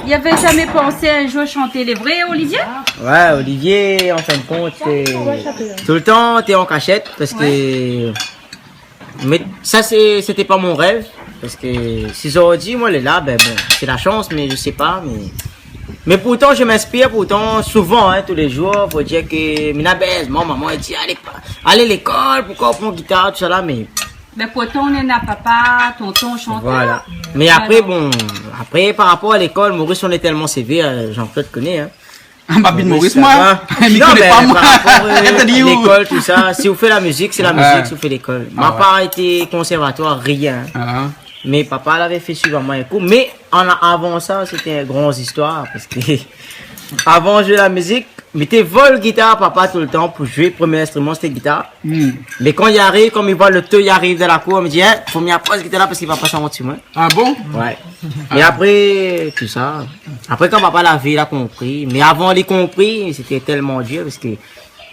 li lavé zamé pansé in zour shanté, lé vré, Olivier ? Ouais, Olivier, an fin de kont, euh, toultan té an kashèt, parske Mé sa, sé, sété pa mon rèv, parske si zordi moin lé la, ben bon, sé la shans, mé mi sé pa, mé, mé pourtan, mi inspir, pourtan, souvan, hein, tou lé zour, fo dir ke mi na bèz, mon momon i di, alé, pa, alé lékol, poukoi ou pran gitar, tousala, mé... Mé pourtan, ou néna papa, tonton, shantèr. Voilà. Mé apré, bon, apré, par rapor a lékol, Maurice, nou lé tèlman sévèr, euh, Jean-Claude koné, hein. Ah, ma vi de Maurice, moin. Sa va. Mi koné pa, moin. Non, mé par rapor, euh, lékol, tousa, si ou fé la mizik, sé la mizik, si ou fé lékol. Ah ouais. Ma pa été konsèrvatoir, rien. Ah. Mé papa lavé fé suiv amoin in kou. Mé an, avan sa, sété in gran zistoir, parske avan zoué la mizik, mi té vol gitar papa toultan pou zoué, promié instriman, sété gitar. Hmm. Mé kan li ariv, kan mi voi lo to i ariv dan la kour, mi di, eh, fo mi aprann gitar la parske papa sa ont si moin. Ah bon ? Ouais. Mé apré, tousa, apré, kan papa la vi, la konpri. Mé avan li konpri, sété tèlman dir, parske...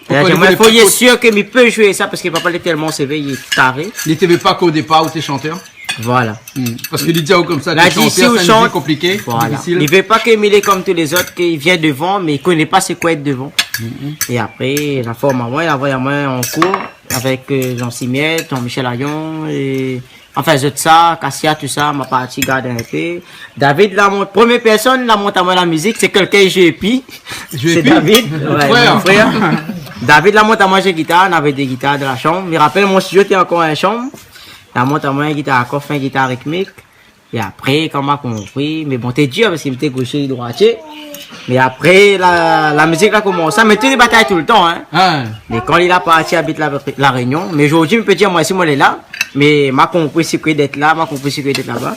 Pourkoi li voulé pa ékout ? Fo li lé sir ke mi pé zoué sa, parske papa lé tèlman sévèr, li lé karé. Li té vé pa ke o dépar ou té shantèr ? Voilà. Hmm. Parske li di aou konmsa, la di, shantèr, si ou shant, sé in métié konpliké, difisil. Voilà. Li vé pa ke mi lé kom tou lé zot, ke li vien dovan, mé li koné pa sé koi èt dovan. Mhm. É apré, la form amoin, la anvoy amoin an kour avèk, euh, Jean Simiet, Jean-Michel Ayon, é Anfin, zot sa, Kasia, tousa, ma parti gard in pé. David la mont, promié pèrsone la mont amoin la mizik, sé kèlkin i zoué épi. Zoué épi ? Sé David, ouais, mon frèr. Mon frèr. David la mont amoin zoué gitar, navé dé gitar dan la shanm. Mi rapèl, mon studio té ankor in shanm. La mont amoin in gitar a kof, in gitar ritmik. É apré, kan ma konpri, mé bon, té dir, parske mi té goshé, droitié. Mé apré, la, la mizik la komans. Sa, mé té dé batay toultan, hein. Ah. Mé kan li la parti abit La, La Rényon, mé zordi, mi pé dir, moin, si moin lé la, mé ma konpri sak i lé d'èt la, ma konpri sak i lé d'èt laba.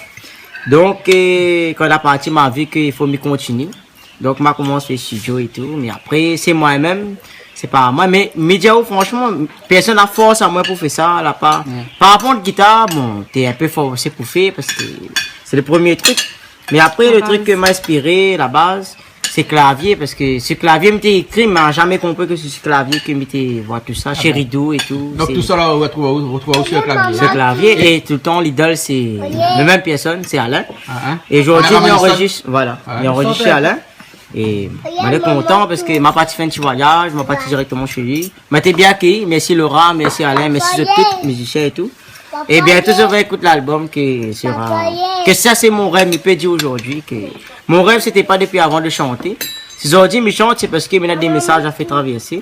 Donk, euh, kan li la parti, ma vi ke i fo mi kontinié. Donk, ma komans fé studio é tou. Mé apré, sé moin mèm, sé pa moin. Mé, mi di aou, fransman, pèrsone la fors amoin pou fé sa, la pa. Ouais. Par rapor gitar, bon, té in pé forsé pou fé, parske sé le promié trik. Mé apré, le trik ke ma inspiré, la baz, sé klavié, parske si klavié, mi té ékri, mé ma zamé konpri ke sé si klavié ke mi té voi tousa, sé rido é tou. Ah bon. Donk, tousa la, ou artrouv, ou artrouv aou si le klavié. Sé klavié, é toultan, lidol, sé le mèm pèrsone, sé Alain. Ah, hein. É zordi, mi anrozis, voilà, mi anrozis shé Alain. É moin lé kontan parske ma parti fé in ti voyaz, ma parti dirèkteman shé li. Ma té bien akéyi, mèrsi Laura, mèrsi Alain, mèrsi zot tout, mizisien é tou. É bientô, zot va ékout lalbom ke sera, ke sa sé mon rèv, mi pé dir zordi ke mon rèv, sété pa dopi avan de shanté. Si zordi mi shant, sé parske mi na dé mésaz a fé travèrsé.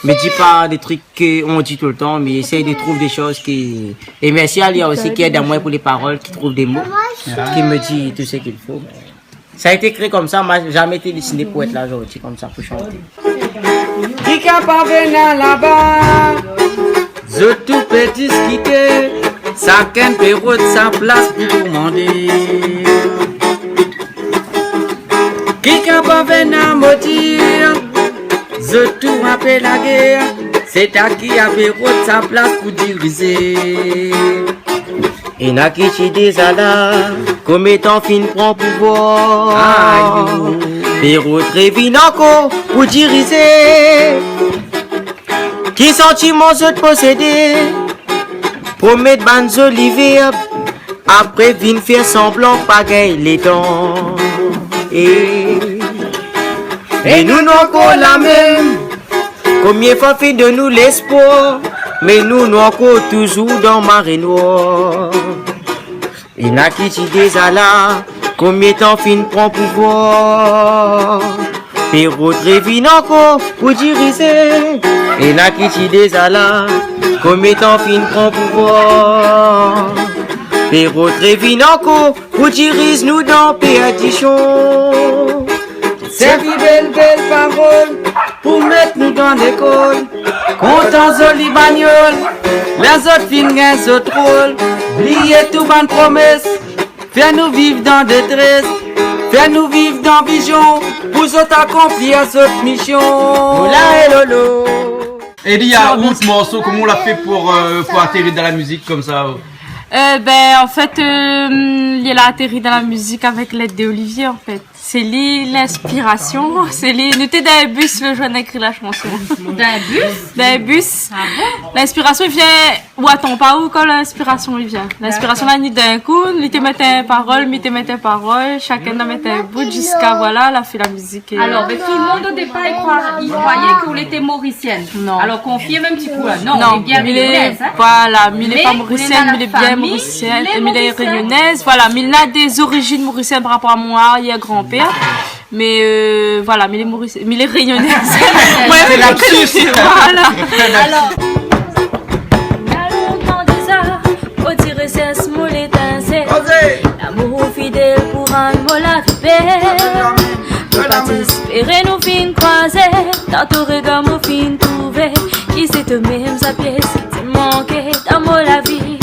Mi di pa dé trik ke on di toultan, mi éséy de trouv dé shoz ki, é mèrsi Alia osi ki èd amoin pou lé parol, ki trouv dé mo, ki me di tout ce qu'il faut. Sa été kré konmsa, ma zamé té désiné pou èt la zordi konmsa, pou shanté. Ki ka pa vni laba, zot tou pé diskité, sakinn pé rod sa plas pou komandé. Ki ka pa vni modi, zot tou apé lagèr, sé ta ki apé rod sa plas pou dirizé. Néna ki ti déza la, kométan fine pran pouvwar. Ay. Pé rod revin ankor pou dirizé. Ki santiman zot posédé, promèt bann zoli vèrb, apré vin fé sanblan pa gingn létan. É, é nou, nou ankor la mèm. Konbien fwa fé donn nou léspoir, mé nou, nou ankor touzour dan maré nwar. Néna ki ti déza la, konbien tan fine pran pouvoir? Péro Trévin ankor pou dirizé. Néna ki ti déza la, konbien tan fine pran pouvoir? Péro Trévin ankor pou diriz nou dan pèrdision. Sèrvi bèl bèl parol pou mèt nou dan lékol. Kontan zoli bagnol, lèr zot fine gingn zot rol. Bliyé tout bann promès, fé nou viv dan détrès, fé nou viv dan vizion, pou zot akonpli zot mision. Oula é lolo. Eddy, a, out morso, koman ou la fé pou, euh, pou atéri dan la mizik konmsa? Euh, ben, an fèt, euh, li la atéri dan la mizik avèk lèd de Olivier, an fèt. Sé li linspirasion, sé li. Nou té dan in bis, le jour nou la ékri la shanson. Dan in bis? Dan in bis. Ah bon? Linspirasion i vien, ou atann pa ou kan linspirasion i vien. Linspirasion la ni d'in kou, li té mèt in parol, mi té mèt in parol, shakinn la mèt in bout, ziska, voilà, la fé la mizik. Alor, ben, tout le monde au départ, il croit, il croyait que vous étiez mauricienne. Non. Alors, confirme un petit coup, hein. Non, non, on est bien réunionnaise, hein. Voilà, mi lé pa mauricienne, mi lé bien mauricienne, é mi lé réunionnaise. Voilà, mi na dé zorizine mauricienne par rapor a mon arièr-granpèr. Mé, euh, voilà, mi lé mauricienne, mi lé réunionnaise. Sé lapsus. Voilà. Alor, na lontan déza, o ti résès molé tinsèr. Lamour fidèl pou rann mon lavi bèl. Amen, amen. Amen, amen. Mo pa té éspéré nou fine kroizé, dan ton rogard mo fine trouvé ki sé to mèm sa piès ki té manké dan mon lavi.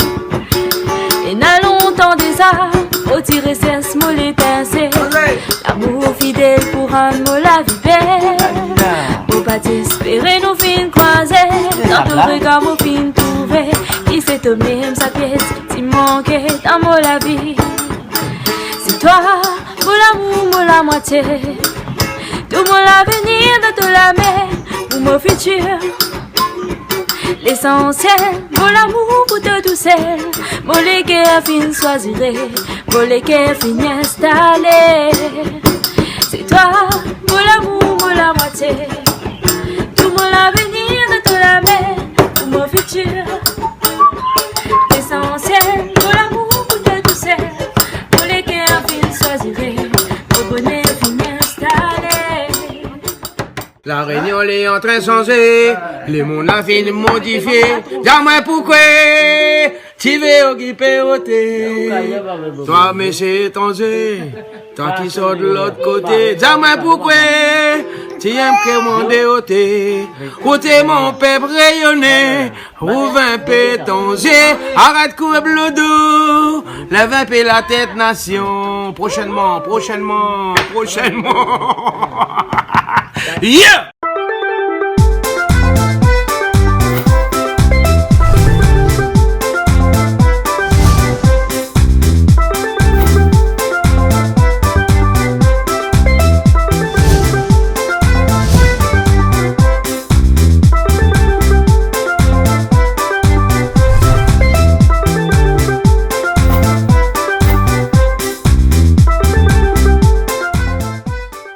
É na lontan déza, o ti résès molé tinsèr. Amen. Lamour fidèl pou rann mon lavi bèl. Mo pa té éspéré nou fine kroizé, dan ton rogard mo fine trouvé ki sé to mèm sa piès ki manké dan mon lavi. Sé twa, mon lamour, mon lamoitié. Tout mon lavenir dan to lame, pou mon fitir. Lésansièl, mon lamour pou to tousèl. Mon lékèr fine shoizi, mon lékèr fine instalé. Sé twa, mon lamour, mon lamoitié. Tout mon lavenir dan to lame, pou mon fitir. Lésansièl, mon lamour pou to tousèl. Mon lékèr fine shoizi, mon bonèr fine instalé. La Rényon lé antrin shanzé, le monn la fine modifié. Di amoin poukwé ti vé okipé oté. Twa mésyé étranzé, twa ki sort de lot koté. Di amoin poukwé ti yèm komandé oté. Koté mon pèp rényoné, rouv in pé ton zié, arèt kour bloudouz, lèv in pé la tèt nasion. Proshènman, proshènman, proshènman. Yeah!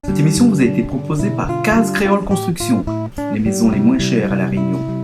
Cette émission vous a été proposée par Case Créole Construction, les maisons les moins chères à La Réunion.